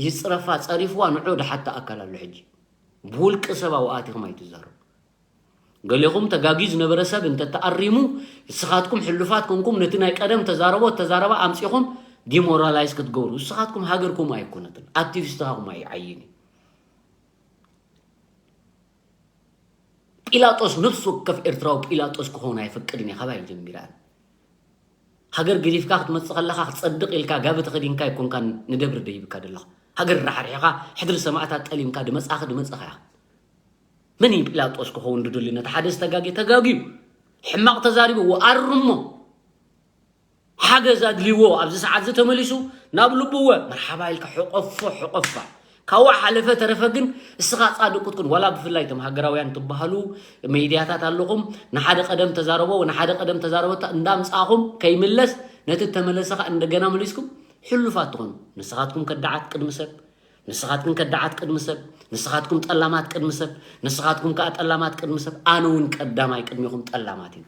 ይጽረፋ ጸሪፍዋ ንዑ ድሓታ ኣካል ኣሎ ሕጂ ብውልቂ ሰብ ኣብኡ ኣቲኹም ኣይትዛረቡ። ገሌኹም ተጋግዩ ዝነበረ ሰብ እንተተኣሪሙ ንስኻትኩም ሕሉፋት ኮንኩም ነቲ ናይ ቀደም ተዛረቦ ተዛረባ ኣምጺኹም ዲሞራላይዝ ክትገብሩ ንስኻትኩም ሃገርኩም ኣይኮነትን ኣክቲቪስትኻኹም ኣይዓይን እዩ። ጲላጦስ ነፍሲ ወከፍ ኤርትራዊ ጲላጦስ ክኸውን ኣይፈቅድን እየ ካባይ ጀሚራ። ሃገር ገዲፍካ ክትመጽእ ከለኻ ክጸድቕ ኢልካ ጋቢ ተኸዲንካ ኣይኮንካን ንደብሪ ደይብካ ደለኻ። ሃገር ራሕሪሕኻ ሕድሪ ሰማእታት ጠሊምካ ድመጻኺ ድመጻኻ ኢኻ። መን እዩ ጲላጦስ ክኸውን ድደልዩ? ነቲ ሓደ ዝተጋግየ ተጋግዩ ሕማቕ ተዛሪቡ እወ ኣርሞ። ሓገዝ ኣድልይዎ ኣብዚ ሰዓት እዚ ተመሊሱ ናብ ልቡ እወ መርሓባ ኢልካ ሕቆፎ ሕቆፋ። ካብኡ ሓለፈ ተረፈ ግን እስኻ ጻድቅ ክትኩን ዋላ ብፍላይ እቶም ሃገራውያን ትበሃሉ ሚድያታት ኣለኹም ንሓደ ቀደም ተዛረቦ ንሓደ ቀደም ተዛረበታ እንዳምጻእኹም ከይምለስ ነቲ ተመለሰ ከኣ እንደገና መሊስኩም ሕሉፋት ትኾኑ። ንስኻትኩም ከዳዓት ቅድሚ ሰብ ንስኻትኩም ከዳዓት ቅድሚ ሰብ ንስኻትኩም ጠላማት ቅድሚ ሰብ ንስኻትኩም ከኣ ጠላማት ቅድሚ ሰብ ኣነ እውን ቀዳማይ ቅድሚኹም ጠላማት እዩ።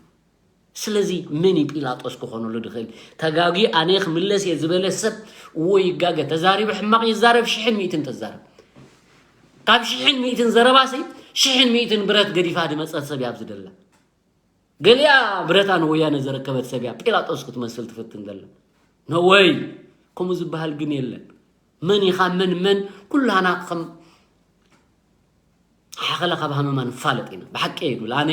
ስለዚ መን እዩ ጲላጦስ ክኾነሉ ድኽእል? ተጋጊ ኣነ ክምለስ እየ ዝበለ ሰብ እዎ ይጋገ ተዛሪቡ ሕማቕ ይዛረብ ሽሕን ሚእትን ተዛረብ ካብ ሽሕን ሚእትን ዘረባሲ ሽሕን ሚእትን ብረት ገዲፋ ድመጸት ሰብ እያ ኣብዚ ደላ ገሊኣ ብረታ ንወያነ ዘረከበት ሰብ እያ ጲላጦስ ክትመስል ትፍትን ዘላ ነወይ ከምኡ ዝበሃል ግን የለን መን ኢኻ መን መን ኩላና ከም ሓኸለ ካብ ሃመማ ንፋለጥ ኢና። ብሓቂ እየ ድብል። ኣነ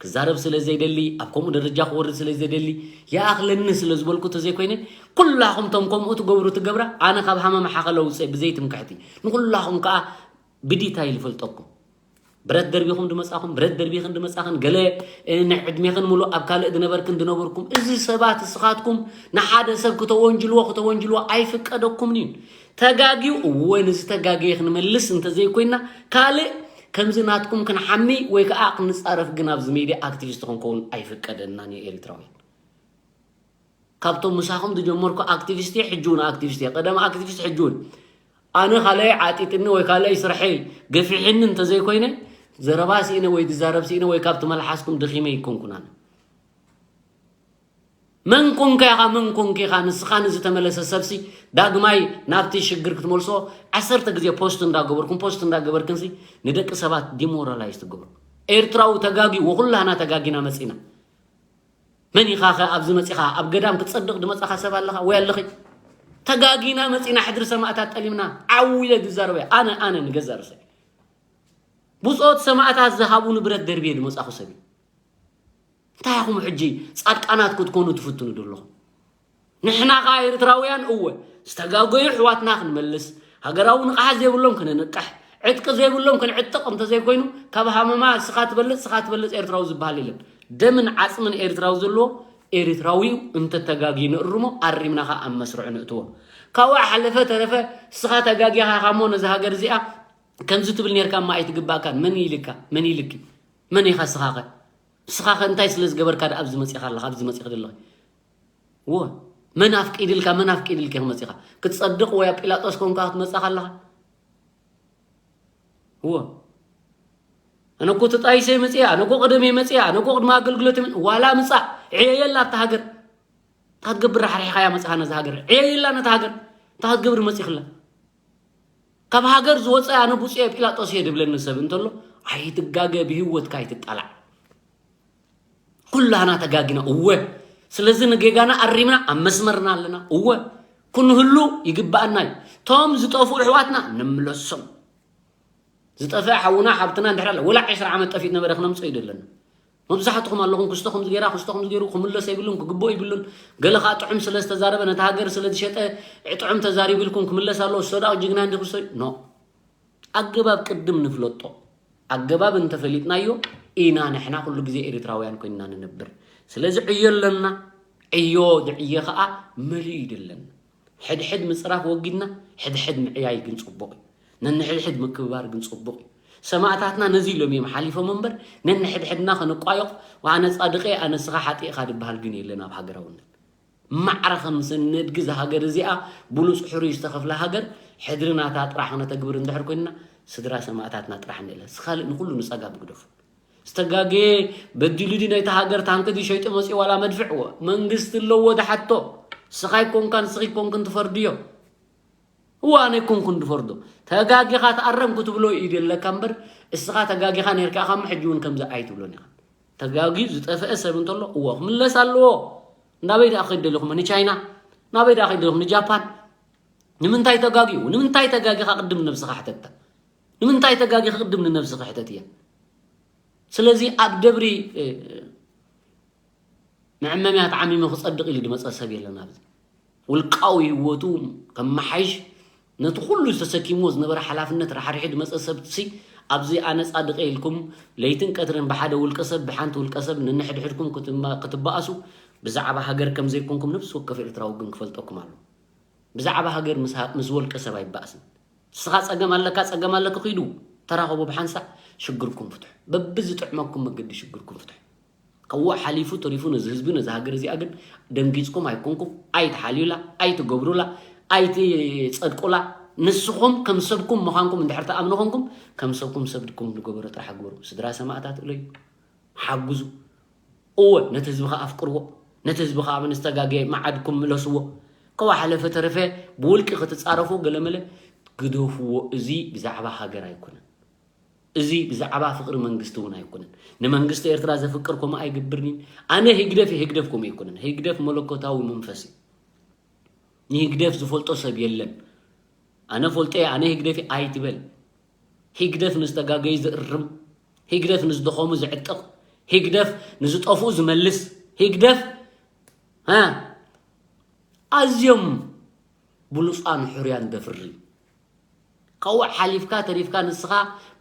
ክዛረብ ስለ ዘይደሊ፣ ኣብ ከምኡ ደረጃ ክወርድ ስለ ዘይደሊ፣ ይኣኽለኒ ስለ ዝበልኩ ተዘይኮይነ፣ ኩላኹም ቶም ከምኡ ትገብሩ ትገብራ፣ ኣነ ካብ ሃመማ ሓኸለ ውፅእ ብዘይ ትምክሕቲ። ንኩላኹም ከዓ ብዲታይል ይፈልጠኩም። ብረት ደርቢኹም ድመጻኹም፣ ብረት ደርቢኽን ድመጻኽን፣ ገለ፣ እ፣ ንዕድሜኽን ሙሉእ ኣብ ካልእ ድነበርክን ድነበርኩም። እዚ ሰባት እስኻትኩም ንሓደ ሰብ ክተወንጅልዎ፣ ክተወንጅልዎ ኣይፍቀደኩምን እዩ። ተጋግዩ፣ እወ፣ ንዝተጋገየ ክንመልስ እንተዘይኮይና፣ ካልእ ከምዚ ናትኩም ክንሓሚ ወይ ከዓ ክንጻረፍ ግን ኣብዚ ሜድያ ኣክቲቪስት ክንከውን ኣይፍቀደናን እዩ ኤርትራውያን። ካብቶም ምሳኹም ዝጀመርኩ ኣክቲቪስት እየ፣ ሕጂ እውን ኣክቲቪስት እየ። ቀደም ኣክቲቪስት፣ ሕጂ እውን። ኣነ ካልኣይ ዓጢጥኒ ወይ ካልኣይ ስርሐይ ገፊሕኒ እንተዘይኮይነ፣ ዘረባ ስኢነ ወይ ዝዛረብ ስኢነ ወይ ካብቲ መልሓስኩም ደኺመ ኣይኮንኩን ኣነ። መን ኮንካ ኢኻ፣ መን ኮንካ ኢኻ ንስኻ ንዝተመለሰ ሰብሲ ዳግማይ ናብቲ ሽግር ክትመልሶ ዓሰርተ ግዜ ፖስት እንዳገበርኩም፣ ፖስት እንዳገበርክንሲ ንደቂ ሰባት ዲሞራላይዝ ትገብሩ። ኤርትራዊ ተጋጊ፣ ወኩላህና ተጋጊና መጺና። መን ኢኻ ኸ ኣብዚ መጺኻ? ኣብ ገዳም ክትጸድቕ ድመጻኻ ሰብ ኣለኻ ወይ ኣለኺ? ተጋጊና መጺና፣ ሕድሪ ሰማእታት ጠሊምና። ዓው ኢለ ዝዛረበ ኣነ፣ ኣነ ንገዛእ ርእሰይ። ብጾት ሰማእታት ዝሃቡ ንብረት ደርብየ ድመጻኹ ሰብ እዩ። እንታይ ኢኹም ሕጂ ጻድቃናት ክትኮኑ ትፍትኑ ዘለኹም? ንሕና ኸኣ ኤርትራውያን እወ ዝተጋገዩ ኣሕዋትና ክንመልስ፣ ሃገራዊ ንቕሓት ዘይብሎም ክንንቅሕ፣ ዕጥቂ ዘይብሎም ክንዕጥቕ እንተዘይኮይኑ፣ ካብ ሃመማ እስኻ ትበልጽ፣ እስኻ ትበልጽ ኤርትራዊ ዝበሃል የለን። ደምን ዓጽምን ኤርትራዊ ዘለዎ ኤርትራዊ እዩ። እንተተጋግዩ ንእርሞ፣ ኣሪምና ኸኣ ኣብ መስርዑ ንእትዎ። ካብኡ ሓለፈ ተረፈ እስኻ ተጋጊኻ ኢኻ እሞ ነዛ ሃገር እዚኣ ከምዚ ትብል ኔርካ እሞ ኣይትግባእካን። መን ኢልካ? መን ኢልኪ? መን ኢኻ እስኻ ኸ? እስኻ ኸ እንታይ ስለ ዝገበርካ ደኣ ኣብዚ መጺኻ ኣለኻ? ኣብዚ መጺኺ ዘለኺ? እወ። መን ኣፍቂድልካ? መን ኣፍቂድልኪ ክመጺኻ? ክትጸድቕ ወይ ኣብ ጲላጦስ ኮንካ ክትመጽእ ከለኻ? እወ። ኣነ እኮ ተጣይሰ መጽኣ፣ ኣነ እኮ ቀደም መጽኣ፣ ኣነ እኮ ቅድሚ ኣገልግሎት መጽ-፣ ዋላ ምጻእ፣ ዕየየላ ኣብታ ሃገር። እንታይ ክትገብር ራሕሪሕካያ መጽኻ ነዛ ሃገር? ዕየየላ ነታ ሃገር። እንታይ ክትገብር መጺኽላ? ካብ ሃገር ዝወጸ ኣነ ብፁዕ ጲላጦስ እየ ድብለኒ ሰብ እንተሎ፣ ኣይትጋገ፣ ብህይወትካ ኣይትጣላዕ። ኩላህና ተጋጊና፣ እወ። ስለዚ ንጌጋና ኣሪምና ኣብ መስመርና ኣለና፣ እወ። ክንህሉ ይግብኣና እዩ። ቶም ዝጠፍኡ ኣሕዋትና ንምለሶም። ዝጠፍአ ሓውና ሓብትና እንድሕር ኣለ፣ ወላ ዕስራ ዓመት ጠፊኡ ነበረ ክነምጽኦ እዩ ዘለና። መብዛሕትኹም ኣለኹም፣ ክስቶ ከምዚ ገይራ፣ ክስቶ ከምዚ ገይሩ፣ ክምለስ የብሉን፣ ክግብኦ ይብሉን። ገለ ኸኣ ጥዑም ስለ ዝተዛረበ፣ ነታ ሃገር ስለ ዝሸጠ፣ ጥዑም ተዛሪቡ ኢልኩም ክምለስ ኣለዎ፣ እሶ ደኣ ጅግና እንዲ ክስቶ፣ ኖ። ኣገባብ ቅድም ንፍለጦ። ኣገባብ እንተፈሊጥናዮ ኢና ንሕና ኩሉ ግዜ ኤርትራውያን ኮይንና ንነብር። ስለዚ ዕዮ ኣለና። ዕዮ ዝዕየ ኸኣ መሊኡ እዩ ዘለና። ሕድሕድ ምጽራፍ ወጊድና፣ ሕድሕድ ምዕያይ ግን ጽቡቕ እዩ። ነንሕድሕድ ምክብባር ግን ጽቡቕ እዩ። ሰማእታትና ነዚ ኢሎም እዮም ሓሊፎም እምበር፣ ነንሕድሕድና ክንቋየቕ፣ ኣነ ጻድቕ እየ፣ ኣነ ንስኻ ሓጥእ ኢኻ ዝበሃል ግን የለን ኣብ ሃገራውነት። ማዕረ ከም ሰነድጊ እዛ ሃገር እዚኣ ብሉጽ ሕሩይ ዝተኸፍላ ሃገር፣ ሕድሪ ናታ ጥራሕ ክነተግብር እንድሕር ኮይንና፣ ስድራ ሰማእታትና ጥራሕ ንእለስ። ካልእ ንኹሉ ንጸጋም ግደፉ። ዝተጋገየ በዲሉ ድዩ ናይታ ሃገር ታንኪ ድዩ ሸይጡ መጺኡ ዋላ መድፍዕ? እወ፣ መንግስቲ ኣለዎ ዝሓቶ። ንስኻ ኣይኮንካን ንስኺ ኣይኮንክን ትፈርድዮ። እወ፣ ኣነ ኣይኮንኩን ዝፈርዶ። ተጋጊኻ ተኣረም ክትብሎ እዩ ዘለካ እምበር፣ እስኻ ተጋጊኻ ነይርካ ኢኻ እሞ ሕጂ እውን ከምዚ ኣይትብሎን ኢኻ። ተጋግዩ ዝጠፍአ ሰብ እንተሎ፣ እወ፣ ክምለስ ኣለዎ። ናበይ ደኣ ክኸይድ ደለኹም? ንቻይና? ናበይ ደኣ ክኸይድ ደለኹም? ንጃፓን? ንምንታይ ተጋግዩ? ንምንታይ ተጋጊኻ ቅድም ንነብስኻ ሕተታ? ንምንታይ ተጋጊኻ ቅድም ንነብስኻ ሕተትያ? ስለዚ ኣብ ደብሪ፣ እ፣ መዐመምያ ተዓሚሙ ክጸድቕ ኢሉ ዝመጸ ሰብ የለን ኣብዚ። ውልቃዊ ህይወቱ ከመሓይሽ ነቲ ኩሉ ዝተሰኪምዎ ዝነበረ ሓላፍነት ራሕሪሑ ዝመጸ ሰብሲ ኣብዚ ኣነ ጻድቕ እየ ኢልኩም ለይትን ቀትርን ብሓደ ውልቀ ሰብ፣ ብሓንቲ ውልቀ ሰብ ነንሕድሕድኩም ክትማ-፣ ክትበኣሱ ብዛዕባ ሃገር ከም ዘይኮንኩም ነፍሲ ወከፍ ኤርትራዊ ግን ክፈልጠኩም ኣለዎ። ብዛዕባ ሃገር ምስ ሃ-፣ ምስ ወልቀ ሰብ ኣይበኣስን። ንስኻ ጸገም ኣለካ፣ ጸገም ኣለኪ፣ ኪዱ ተራኸቡ ብሓንሳእ ሽግርኩም ፍትሑ። በብዝጥዕመኩም መገዲ ሽግርኩም ፍትሑ። ካብኡ ሓሊፉ ተሪፉ ነዚ ህዝቢ ነዚ ሃገር እዚኣ ግን ደንጊጽኩም ኣይኮንኩም፣ ኣይትሓልዩላ፣ ኣይትገብሩላ፣ ኣይትጸድቁላ። ንስኹም ከም ሰብኩም ምዃንኩም እንድሕር ተኣምኑ ኾንኩም፣ ከም ሰብኩም ሰብ ድኩም ዝገበሮ ጥራሕ ግበሩ። ስድራ ሰማእታት እለዩ፣ ሓግዙ። እወ፣ ነቲ ህዝቢ ኸኣ ኣፍቅርዎ፣ ነቲ ህዝቢ ኸኣ ኣብ ዝተጋገየ መዓድኩም ምለስዎ። ከዋ ሓለፈ ተረፈ ብውልቂ ክትጻረፉ ገለመለ ግደፍዎ። እዚ ብዛዕባ ሃገር ኣይኮነን። እዚ ብዛዕባ ፍቕሪ መንግስቲ እውን ኣይኮነን። ንመንግስቲ ኤርትራ ዘፍቅር ከምኡ ኣይገብርን'ዩ። ኣነ ህግደፍ እየ፣ ህግደፍ ከምኡ ኣይኮነን። ህግደፍ መለኮታዊ መንፈስ እዩ። ንህግደፍ ዝፈልጦ ሰብ የለን። ኣነ ፈልጦ እየ፣ ኣነ ህግደፍ እየ ኣይትበል። ሂግደፍ ንዝተጋገዩ ዝእርም፣ ሂግደፍ ንዝደኸሙ ዝዕጥቕ፣ ሂግደፍ ንዝጠፍኡ ዝመልስ፣ ሂግደፍ፣ እ፣ ኣዝዮም ብሉጻን ሕሩያን ደፍሪ። ካብኡ ሓሊፍካ ተሪፍካ ንስኻ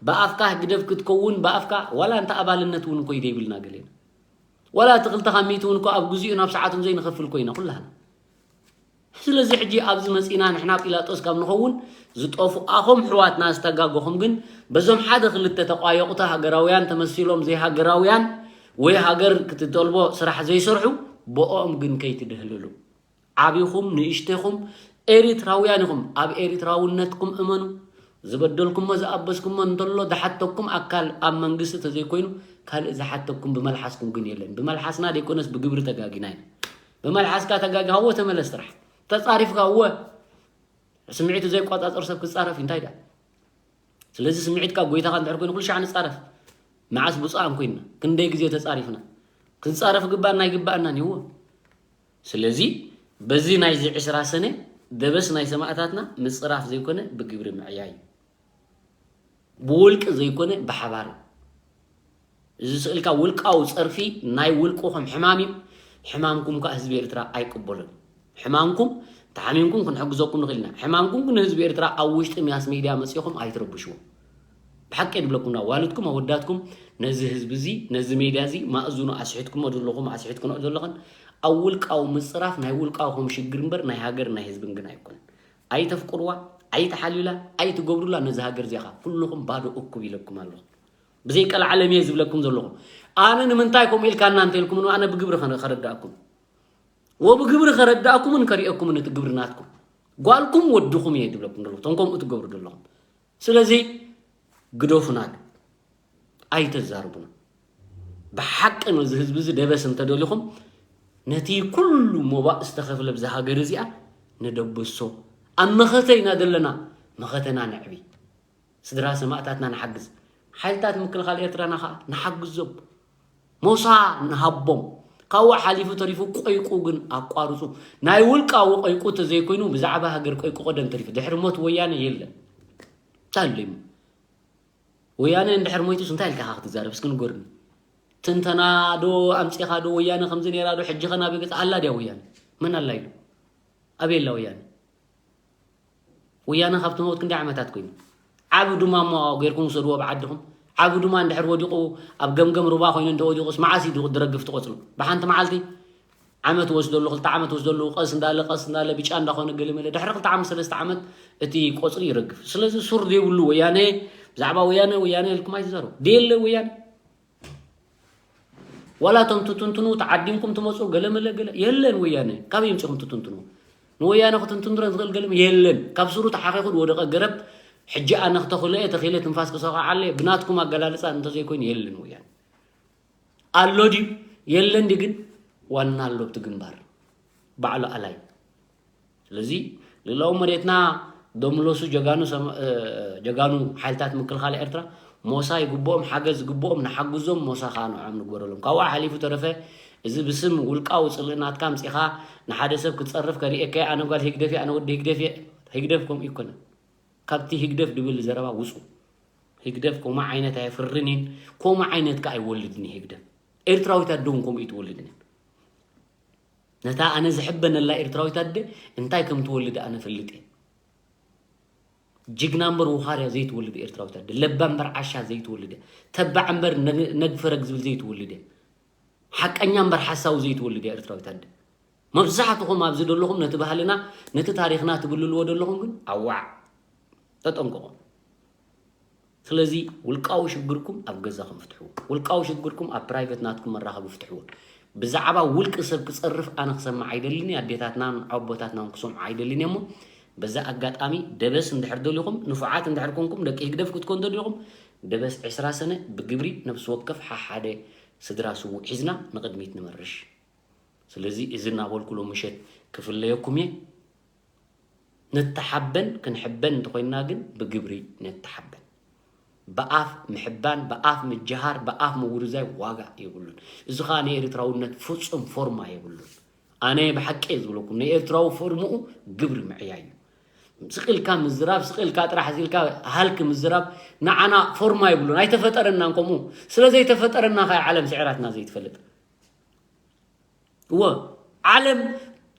ብኣፍካ ህግደፍ ክትከውን፣ ብኣፍካ ዋላ እንተ ኣባልነት እውን እኮ እዩ ዘይብልና ገሌና። ዋላ እቲ ክልተ ካብ ሚእቲ እውን እኮ ኣብ ግዜኡ ናብ ሰዓቱን ዘይንኸፍል ኮይና ኩላህና። ስለዚ ሕጂ ኣብዚ መጺና ንሕና ጲላጦስ ካብ ንኸውን፣ ዝጠፍኣኹም ሕዋትና ዝተጋገኹም ግን በዞም ሓደ ክልተ ተቋየቑቲ ሃገራውያን ተመሲሎም ዘይሃገራውያን ወይ ሃገር ክትጠልቦ ስራሕ ዘይሰርሑ ብኦም ግን ከይትድህልሉ። ዓቢኹም ንእሽተኹም ኤሪትራውያን ኢኹም። ኣብ ኤሪትራውነትኩም እመኑ። ዝበደልኩሞ ዝኣበስኩሞ እንተሎ ዝሓተኩም ኣካል ኣብ መንግስቲ ተዘይኮይኑ ካልእ ዝሓተኩም ብመልሓስኩም ግን የለን። ብመልሓስና ደይኮነስ ብግብሪ ተጋጊና ኢና። ብመልሓስካ ተጋጊኻዎ ተመለስ ጥራሕ። ተጻሪፍካ እወ። ስምዒቱ ዘይቆጻጸር ሰብ ክጻረፍ እንታይ ደኣ? ስለዚ ስምዒትካ ጎይታኻ እንድሕር ኮይኑ ኩሉ ሻዕ ንጻረፍ። መዓስ ብፁዓን ኮይንና? ክንደይ ግዜ ተጻሪፍና? ክንጻረፍ ግባእና ኣይግባእናን እዩ። ስለዚ በዚ ናይዚ ዕስራ ሰነ ደበስ ናይ ሰማእታትና ምጽራፍ ዘይኮነ ብግብሪ ምዕያይ እዩ። ብውልቂ ዘይኮነ ብሓባር እዩ። እዚ ስእልካ ውልቃዊ ጸርፊ ናይ ውልቅኹም ሕማም እዩ። ሕማምኩም ከኣ ህዝቢ ኤርትራ ኣይቅበሎን። ሕማምኩም ተሓሚምኩም ክንሕግዘኩም ንኽእል ኢና። ሕማምኩም ግን ህዝቢ ኤርትራ ኣብ ውሽጢ ማስ ሜድያ መጺኹም ኣይትረብሽዎ። ብሓቂ ድብለኩም ና ዋልድኩም ኣወዳትኩም ነዚ ህዝቢ እዚ ነዚ ሜድያ እዚ ማእዝኑ ኣስሒትኩሞ ዘለኹም ኣስሒትኩኖ ዘለኽን ኣብ ውልቃዊ ምጽራፍ ናይ ውልቃኹም ሽግር እምበር ናይ ሃገር ናይ ህዝብን ግን ኣይኮነን። ኣይተፍቅርዋ፣ ኣይትሓልዩላ፣ ኣይትገብሩላ ነዚ ሃገር እዚኣ ኩልኹም ባዶ እኩብ ኢለኩም ኣለኹ። ብዘይ ቀልዓለም እየ ዝብለኩም ዘለኹ። ኣነ ንምንታይ ከምኡ ኢልካና እንተ ኢልኩም ኣነ ብግብሪ ከነ- ከረዳእኩም ወብግብሪ ከረዳእኩምን ከሪአኩምን እቲ ግብሪ ናትኩም ጓልኩም ወድኹም እየ ዝብለኩም ዘለኹ እቶም ከምኡ ትገብሩ ዘለኹም። ስለዚ ግደፉና፣ ኣይተዛርቡና። ብሓቂ ነዚ ህዝቢ እዚ ደበስ እንተደሊኹም ነቲ ኩሉ ሞባእ ዝተኸፍለ ብዛ ሃገር እዚኣ ንደበሶ። ኣብ መኸተ ኢና ዘለና፣ መኸተና ነዕቢ። ስድራ ሰማእታትና ንሓግዝ። ሓይልታት ምክልኻል ኤርትራና ኸዓ ንሓግዞም። ሞሳ ንሃቦም። ካብኡ ሓሊፉ ተሪፉ ቆይቁ ግን ኣቋርጹ። ናይ ውልቃዊ ቆይቁ ተዘይኮይኑ ብዛዕባ ሃገር ቆይቁ ቀደም ተሪፉ። ድሕሪ ሞት ወያነ የለን። እንታይ ኣሎ እሞ? ወያነ እንድሕር ሞይቱስ እንታይ ኢልካ ኢኻ ክትዛረብ? እስኪ ንገሩኒ። ትንተና ዶ ኣምጺኻ ዶ ወያነ ከምዚ ነይራ ዶ ሕጂ ኸ ናበይ ገጻ? ኣላ ድያ ወያነ? መን ኣላ ኢሉ? ኣበይ ኣላ ወያነ? ወያነ ካብ ትመውት ክንደይ ዓመታት ኮይኑ? ዓቢ ድማ እሞ ጌርኩም ውሰድዎ ኣብ ዓድኹም። ዓቢ ድማ እንድሕር ወዲቑ ኣብ ገምገም ሩባ ኮይኑ እንተወዲቑስ መዓስ እዩ ድረግፍ ትቖጽሩ? ብሓንቲ መዓልቲ? ዓመት ወስደሉ፣ ክልተ ዓመት ወስደሉ፣ ቀስ እንዳለ፣ ቀስ እንዳለ፣ ብጫ እንዳኾነ ገለ መለ። ድሕሪ ክልተ ዓመት፣ ሰለስተ ዓመት እቲ ቆጽሪ ይረግፍ። ስለዚ ሱር ዘይብሉ ወያነ፣ ብዛዕባ ወያነ፣ ወያነ ኢልኩም ኣይትዛረቡ። ደየለ ወያነ? ዋላ እቶም ትትንትኑ፣ ተዓዲምኩም ትመጹ፣ ገለ መለ፣ ገለ፣ የለን ወያነ። ካበይ ኣምጺኹም ትትንትኑ? ንወያነ ክትንትንትኖ ዝኽእል ገለ የለን። ካብ ሱሩ ተሓኺኹ ዝወደቐ ገረብ፣ ሕጂ ኣነ ክተኽሎ እየ፣ ተኺለ ትንፋስ ክሰኻዓለ እየ፣ ብናትኩም ኣገላልጻ እንተዘይኮይኑ የለን ወያነ። ኣሎ ድዩ? የለን ድዩ ግን? ዋና ኣሎ ኣብቲ ግንባር። ባዕሉ ኣላይ። ስለዚ ልእላዊ መሬትና ደምለሱ ጀጋኑ ሰማ-፣ እ፣ ጀጋኑ ሓይልታት ምክልኻል ኤርትራ ሞሳ ይግብኦም፣ ሓገዝ ይግብኦም፣ ንሓግዞም፣ ሞሳ ከኣ ንዕኦም ንግበረሎም። ካብኡ ሓሊፉ ተረፈ እዚ ብስም ውልቃዊ ጽልኢ ናትካ ኣምጺኻ ንሓደ ሰብ ክትጸርፍ ከርእየካ እየ፣ ኣነ ጓል ህግደፍ እየ፣ ኣነ ወዲ ህግደፍ እየ። ህግደፍ ከምኡ ይኮነ። ካብቲ ህግደፍ ድብል ዘረባ ውጹ። ህግደፍ ከምኡ ዓይነት ኣየፍርን እየን፣ ከምኡ ዓይነት ከኣ ኣይወልድን እዩ ህግደፍ። ኤርትራዊት ኣደ እውን ከምኡ እዩ ትወልድን እየን። ነታ ኣነ ዝሕበነላ ኤርትራዊት ኣደ እንታይ ከም ትወልድ ኣነ እፈልጥ እየ። ጅግና እምበር ውኻርያ ዘይትወልድ ኤርትራዊት ኣደ፣ ለባ እምበር ዓሻ ዘይትወልድ እያ። ተባዕ እምበር ነግ-፣ ነግፈረግ ዝብል ዘይትወልድ እያ። ሓቀኛ እምበር ሓሳዊ ዘይትወልድ እያ ኤርትራዊት ኣደ። መብዛሕትኹም ኣብዚ ዘለኹም ነቲ ባህልና፣ ነቲ ታሪኽና ትብልልዎ ዘለኹም ግን ኣዋዕ። ተጠንቀቑ። ስለዚ ውልቃዊ ሽግርኩም ኣብ ገዛኹም ፍትሕዎ። ውልቃዊ ሽግርኩም ኣብ ፕራይቨት ናትኩም መራኸቢ ፍትሕዎ። ብዛዕባ ውልቂ ሰብ ክጸርፍ ኣነ ክሰምዕ ኣይደልን እየ፣ ኣዴታትናን ኣቦታትናን ክሰምዑ ኣይደልን እየ። እሞ በዛ ኣጋጣሚ ደበስ እንድሕር ደሊኹም፣ ንፉዓት እንድሕር ኮንኩም፣ ደቂ ህግደፍ ክትኮኑ ደሊኹም፣ ደበስ ዕስራ ሰነ ብግብሪ ነብሲ ወከፍ ሓሓደ ስድራ ስዉእ ሒዝና ንቕድሚት ንመርሽ። ስለዚ እዚ እናበልኩ ሎም ምሸት ክፍለየኩም እየ። ንተሓበን ክንሕበን እንተኾይንና ግን ብግብሪ ንተሓበን። ብኣፍ ምሕባን፣ ብኣፍ ምጅሃር፣ ብኣፍ ምውርዛይ ዋጋ የብሉን። እዚ ኸኣ ንኤርትራውነት ፍጹም ፎርማ የብሉን። ኣነ ብሓቂ እየ ዝብለኩም፣ ንኤርትራዊ ፎርምኡ ግብሪ ምዕያይ እዩ። ስቕ ኢልካ ምዝራብ፣ ስቕ ኢልካ ጥራሕ ኢልካ ሃልክ ምዝራብ ንዓና ፎርማ ይብሉን ኣይተፈጠረናን። ከምኡ ስለ ዘይተፈጠረና ከ ዓለም ስዒራትና ዘይትፈልጥ። እወ፣ ዓለም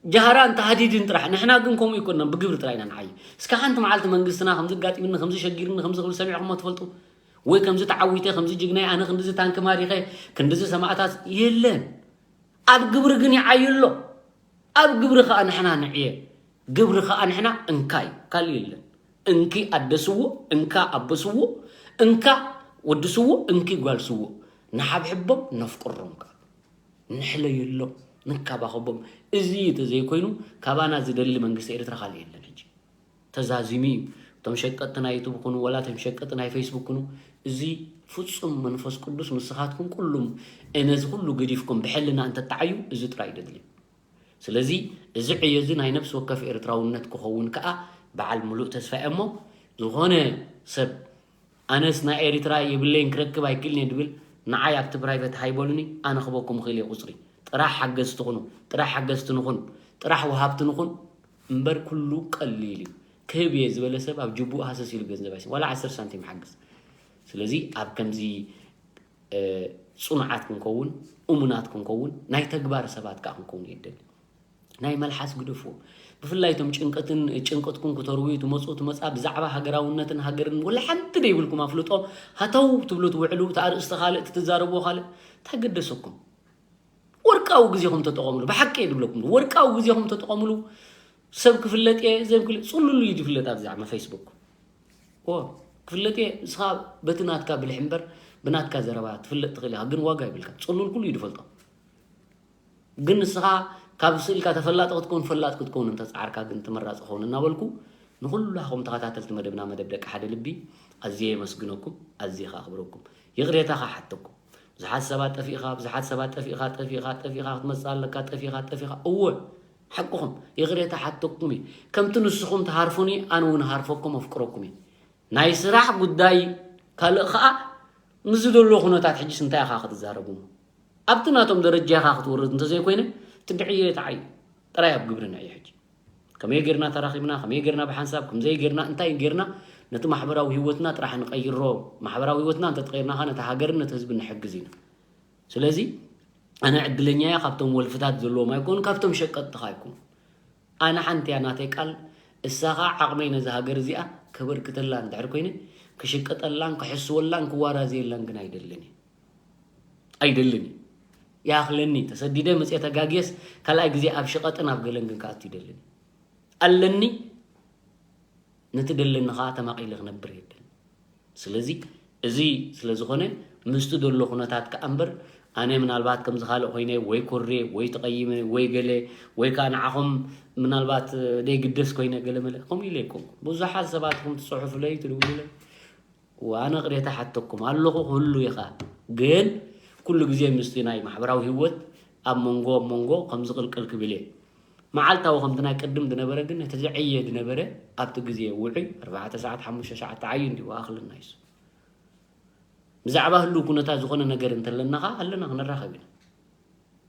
ጃህራን ተሃዲድን ጥራሕ፣ ንሕና ግን ከምኡ ኣይኮንናን፣ ብግብሪ ጥራይ ኢና ንዓይ። እስከ ሓንቲ መዓልቲ መንግስትና ከምዚ ኣጋጢምኒ፣ ከምዚ ሸጊርኒ፣ ከምዚ ክብል ሰሚዕኹሞ ትፈልጡ? ወይ ከምዚ ተዓዊተ፣ ከምዚ ጅግናይ ኣነ ክንድዚ ታንኪ ማሪኸ፣ ክንድዚ ሰማእታት የለን። ኣብ ግብሪ ግን ይዓዩ ኣሎ። ኣብ ግብሪ ከኣ ንሕና ንዕየ። ግብሪ ከኣ ንሕና እንካ እዩ፣ ካልእ የለን። እንኪ ኣደ ስዉእ፣ እንካ ኣቦ ስዉእ፣ እንካ ወዲ ስዉእ፣ እንኪ ጓል ስዉእ። ንሓብሕቦም ነፍቅሮም ከኣ። ንሕለየሎም፣ ንከባኸቦም። እዚ ተዘይኮይኑ ካባና ዝደሊ መንግስቲ ኤርትራ ካልእ የለን። ሕጂ ተዛዚሙ እዩ። እቶም ሸቀጥቲ ናይ ዩቱብ ኩኑ፣ ወላ እቶም ሸቀጥቲ ናይ ፌስቡክ ኩኑ፣ እዚ ፍጹም መንፈስ ቅዱስ ምስኻትኩም ኩሉም ነዚ ኩሉ ገዲፍኩም ብሕልና እንተተዓዩ፣ እዚ ጥራይ ደድሊ። ስለዚ እዚ ዕዮ እዚ ናይ ነፍሲ ወከፍ ኤርትራውነት ክኸውን ከኣ በዓል ሙሉእ ተስፋ እየ። እሞ ዝኾነ ሰብ ኣነስ ናይ ኤሪትራ የብለይን ክረክብ ኣይክእልን እየ ድብል ንዓይ ኣብቲ ፕራይቨት ሃይ በሉኒ፣ ኣነ ክበኩም ክእል እየ ቁጽሪ። ጥራሕ ሓገዝቲ ኩኑ፣ ጥራሕ ሓገዝቲ ንኹን፣ ጥራሕ ወሃብቲ ንኹን እምበር ኩሉ ቀሊል እዩ። ክህብ እየ ዝበለ ሰብ ኣብ ጅቡኡ ሃሰስ ኢሉ ገንዘብ ኣይስ-፣ ዋላ ዓሰርተ ሳንቲም ሓግዝ። ስለዚ ኣብ ከምዚ፣ እ፣ ጽኑዓት ክንከውን፣ እሙናት ክንከውን፣ ናይ ተግባር ሰባት ከኣ ክንከውን የድሊ። ናይ መልሓስ ግደፍዎ። ብፍላይ እቶም ጭንቀትን፣ ጭንቀትኩም ክተርውዩ ትመጹ፣ ትመጻ፣ ብዛዕባ ሃገራውነትን ሃገርን ወላ ሓንቲ ደይብልኩም ኣፍልጦ ሃተው ትብሉ ትውዕሉ፣ እቲ ኣርእስቲ ካልእ፣ እቲ ትዛረብዎ ካልእ፣ እንታይ ገደሰኩም? ወርቃዊ ግዜኹም ተጠቐምሉ፣ ብሓቂ እየ ድብለኩም፣ ወርቃዊ ግዜኹም ተጠቐምሉ። ሰብ ክፍለጥ እየ፣ ሰብ ክፍለ-፣ ጽሉሉ እዩ ዝፍለጥ ኣብዚ ዓመት ፌስቡክ። ዎ፣ ክፍለጥ እየ፣ ንስኻ በቲ ናትካ ብልሒ እምበር ብናትካ ዘረባ ትፍለጥ ትኽእል ኢኻ፣ ግን ዋጋ ይብልካ። ጽሉል ኩሉ እዩ ዝፈልጦ። ግን ንስኻ ካብ ስእልካ ተፈላጢ ክትከውን፣ ፈላጥ ክትከውን እንተጻዕርካ ግን ተመራጺ ክኸውን እናበልኩ፣ ንኹላኹም ተኸታተልቲ መደብና መደብ ደቂ ሓደ ልቢ ኣዝየ የመስግነኩም፣ ኣዝየ ከኣኽብረኩም። ይቕሬታ ከሓተኩም። ብዙሓት ሰባት ጠፊእኻ፣ ብዙሓት ሰባት ጠፊእኻ፣ ጠፊእኻ፣ ጠፊእኻ ክትመጽእ ኣለካ፣ ጠፊእኻ፣ ጠፊእኻ። እወ፣ ሓቅኹም። ይቕሬታ ሓተኩም እየ። ከምቲ ንስኹም ትሃርፉኒ፣ ኣነ እውን ሃርፈኩም፣ ኣፍቅረኩም እየ። ናይ ስራሕ ጉዳይ ካልእ ኸኣ ምስዚ ዘሎ ኩነታት ሕጅስ እንታይ ኢኻ ክትዛረቡ? ኣብቲ ናቶም ደረጃ ኢኻ ክትወርድ እንተዘይኮይነ፣ ትድዕዮ የተዓዩ ጥራይ ኣብ ግብሪ ንዕዮ ሕጂ። ከመይ ጌርና ተራኺብና፣ ከመይ ጌርና ብሓንሳብ፣ ከምዘይ ጌርና፣ እንታይ ጌርና ነቲ ማሕበራዊ ህይወትና ጥራሕ ንቐይሮ። ማሕበራዊ ህይወትና እንተተቐይርና ኸኣ ነቲ ሃገርን ነቲ ህዝብን ንሕግዝ ኢና። ስለዚ ኣነ ዕድለኛ እየ፣ ካብቶም ወልፍታት ዘለዎም ኣይኮኑ፣ ካብቶም ሸቀጥቲ ኸኣ ኣይኮኑ። ኣነ ሓንቲ እያ ናተይ ቃል፣ እሳ ኸኣ ዓቕመይ ነዛ ሃገር እዚኣ ከበርክተላ እንድሕር ኮይነ፣ ክሽቅጠላን ክሕስወላን ክዋራዘየላን ግን ኣይደልን እየ። ኣይደልን እየ። ይኣኽለኒ፣ ተሰዲደ መፅየ ተጋግየስ ካልኣይ ግዜ ኣብ ሽቐጥን ኣብ ገለን ግን ክኣቱ ይደልን እየ። ኣለኒ፣ ነቲ ደለኒ ኸዓ ተማቒለ ክነብር የብልን። ስለዚ እዚ ስለ ዝኾነ ምስቲ ዘሎ ኩነታት ከኣ እምበር ኣነ ምናልባት ከምዚ ካልእ ኮይነ ወይ ኮርየ ወይ ተቐይመ ወይ ገለ ወይ ከኣ ንዓኹም ምናልባት ደይግደስ ኮይነ ገለ መለ ከምኡ ኢለ ኣይኮንኩን። ብዙሓት ሰባት ኢኹም ትጽሕፉለይ፣ ትድውሉለይ። ዋነ ቅሬታ ሓተኩም ኣለኹ ክህሉ ኢኻ። ግን ኩሉ ግዜ ምስቲ ናይ ማሕበራዊ ህይወት ኣብ መንጎ ኣብ መንጎ ከም ዝቕልቅል ክብል እየ። መዓልታዊ ከምቲ ናይ ቅድም ዝነበረ ግን እቲ ዝዕየ ዝነበረ ኣብቲ ግዜ ውዑይ ኣርባዕተ ሰዓት ሓሙሽተ ሰዓት ተዓዩ እንዲ ይኣኽለና እዩ። ብዛዕባ ህሉው ኩነታት ዝኾነ ነገር እንተለና ኸዓ ኣለና ክንራኸብ ኢና።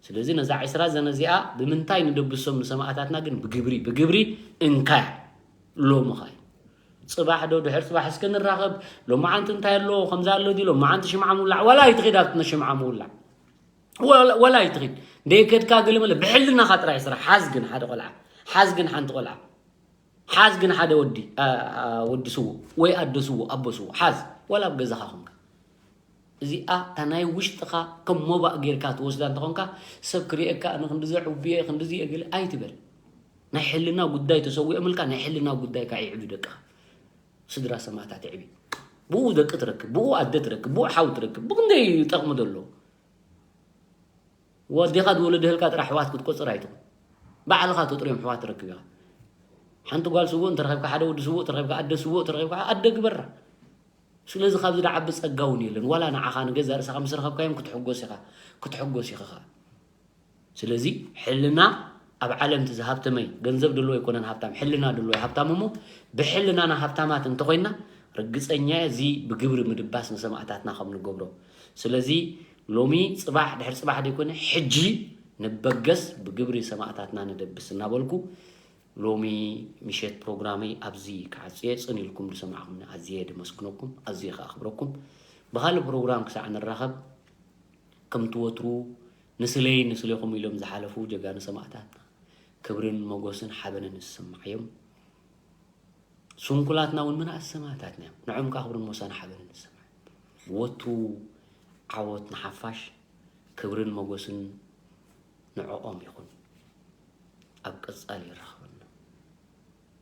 ስለዚ ነዛ ዕስራ ዘነ እዚኣ ብምንታይ ንደብሶም ንሰማእታትና ግን ብግብሪ፣ ብግብሪ እንካያ ሎሚ ኸዓ እዩ። ጽባሕ ዶ ድሕር ጽባሕ እስከ ንራኸብ፣ ሎማዓንቲ እንታይ ኣሎ፣ ከምዚ ኣሎ ድዩ፣ ሎማዓንቲ ሽምዓ ምውላዕ፣ ዋላ ኣይትኺድ ኣብቲ ሽምዓ ምውላዕ። ወላ፣ ወላ ኣይትኺድ። ደይከድካ ገለ መለ ብሕልናኻ ጥራይ ስራሕ። ሓዝ ግን ሓደ ቆልዓ። ሓዝ ግን ሓንቲ ቆልዓ። ሓዝ ግን ሓደ ወዲ፣ ኣ፣ ኣ፣ ወዲ ስዉእ ወይ ኣደ ስዉእ፣ ኣቦ ስዉእ። ሓዝ። ወላ ኣብ ገዛኻ ኾንካ። እዚኣ እታ ናይ ውሽጥኻ ከም ሞባእ ጌርካ ትወስዳ እንተኾንካ፣ ሰብ ክርእየካ፣ ኣነ ክንድዚ ዕቡየ፣ ክንድዚ እየ ገለ ኣይትበል። ናይ ሕልና ጉዳይ ተሰዊኦምልካ፣ ናይ ሕልና ጉዳይካ ይዕቢ ደቅኻ። ስድራ ሰማእታት ይዕቢ። ብኡ ደቂ ትረክብ፣ ብኡ ኣደ ትረክብ፣ ብኡ ሓው ትረክብ። ብኽንደይ ጠቕሚ ዘሎ። ወዲኻ ዝወለደልካ ጥራሕ ኣሕዋት ክትቆጽር ኣይትኹን። ባዕልኻ ተጥርዮም ኣሕዋት ትረክብ ኢኻ። ሓንቲ ጓል ስዉእ እንተረኺብካ፣ ሓደ ወዲ ስዉእ ተረኺብካ፣ ኣደ ስዉእ ተረኺብካ፣ ኣደ ግበራ። ስለዚ ካብዚ ዝዓቢ ጸጋ እውን የለን። ዋላ ንዓኻ ንገዛእ ርእስኻ ምስ ረኸብካዮም ክትሕጎስ ኢኻ፣ ክትሕጎስ ኢኻ ኸኣ። ስለዚ ሕልና ኣብ ዓለም እቲ ዝሃብተመይ፣ ገንዘብ ደለዎ ኣይኮነን ሃብታም፣ ሕልና ደለዎ እዩ ሃብታም። እሞ ብሕልናና ሃብታማት እንተኾይንና፣ ርግጸኛ እየ እዚ ብግብሪ ምድባስ ንሰማእታትና ከም ንገብሮ። ስለዚ ሎሚ ጽባሕ ድሕሪ ጽባሕ ደይኮነ፣ ሕጂ ንበገስ፣ ብግብሪ ሰማእታትና ንደብስ እናበልኩ፣ ሎሚ ምሸት ፕሮግራመይ ኣብዚ ክዓጽየ ጽን ኢልኩም ዝሰማዕኹምኒ ኣዝየ ደመስግነኩም፣ ኣዝየ ከኣኽብረኩም። ብኻልእ ፕሮግራም ክሳዕ ንራኸብ፣ ከምቲ ወትሩ ንስለይ ንስሌኹም ኢሎም ዝሓለፉ ጀጋኑ ሰማእታትና ክብርን መጎስን ሓበንን ዝስማዓዮም። ስንኩላትና እውን መናእስ ሰማእታትና እዮም። ንዕኦም ከዓ ክብርን ሞሳን ሓበንን ዝስማዕ። ወትሩ ዓወት ንሓፋሽ፣ ክብርን መጎስን ንዕኦም ይኹን። ኣብ ቀጻሊ ይራኸብ።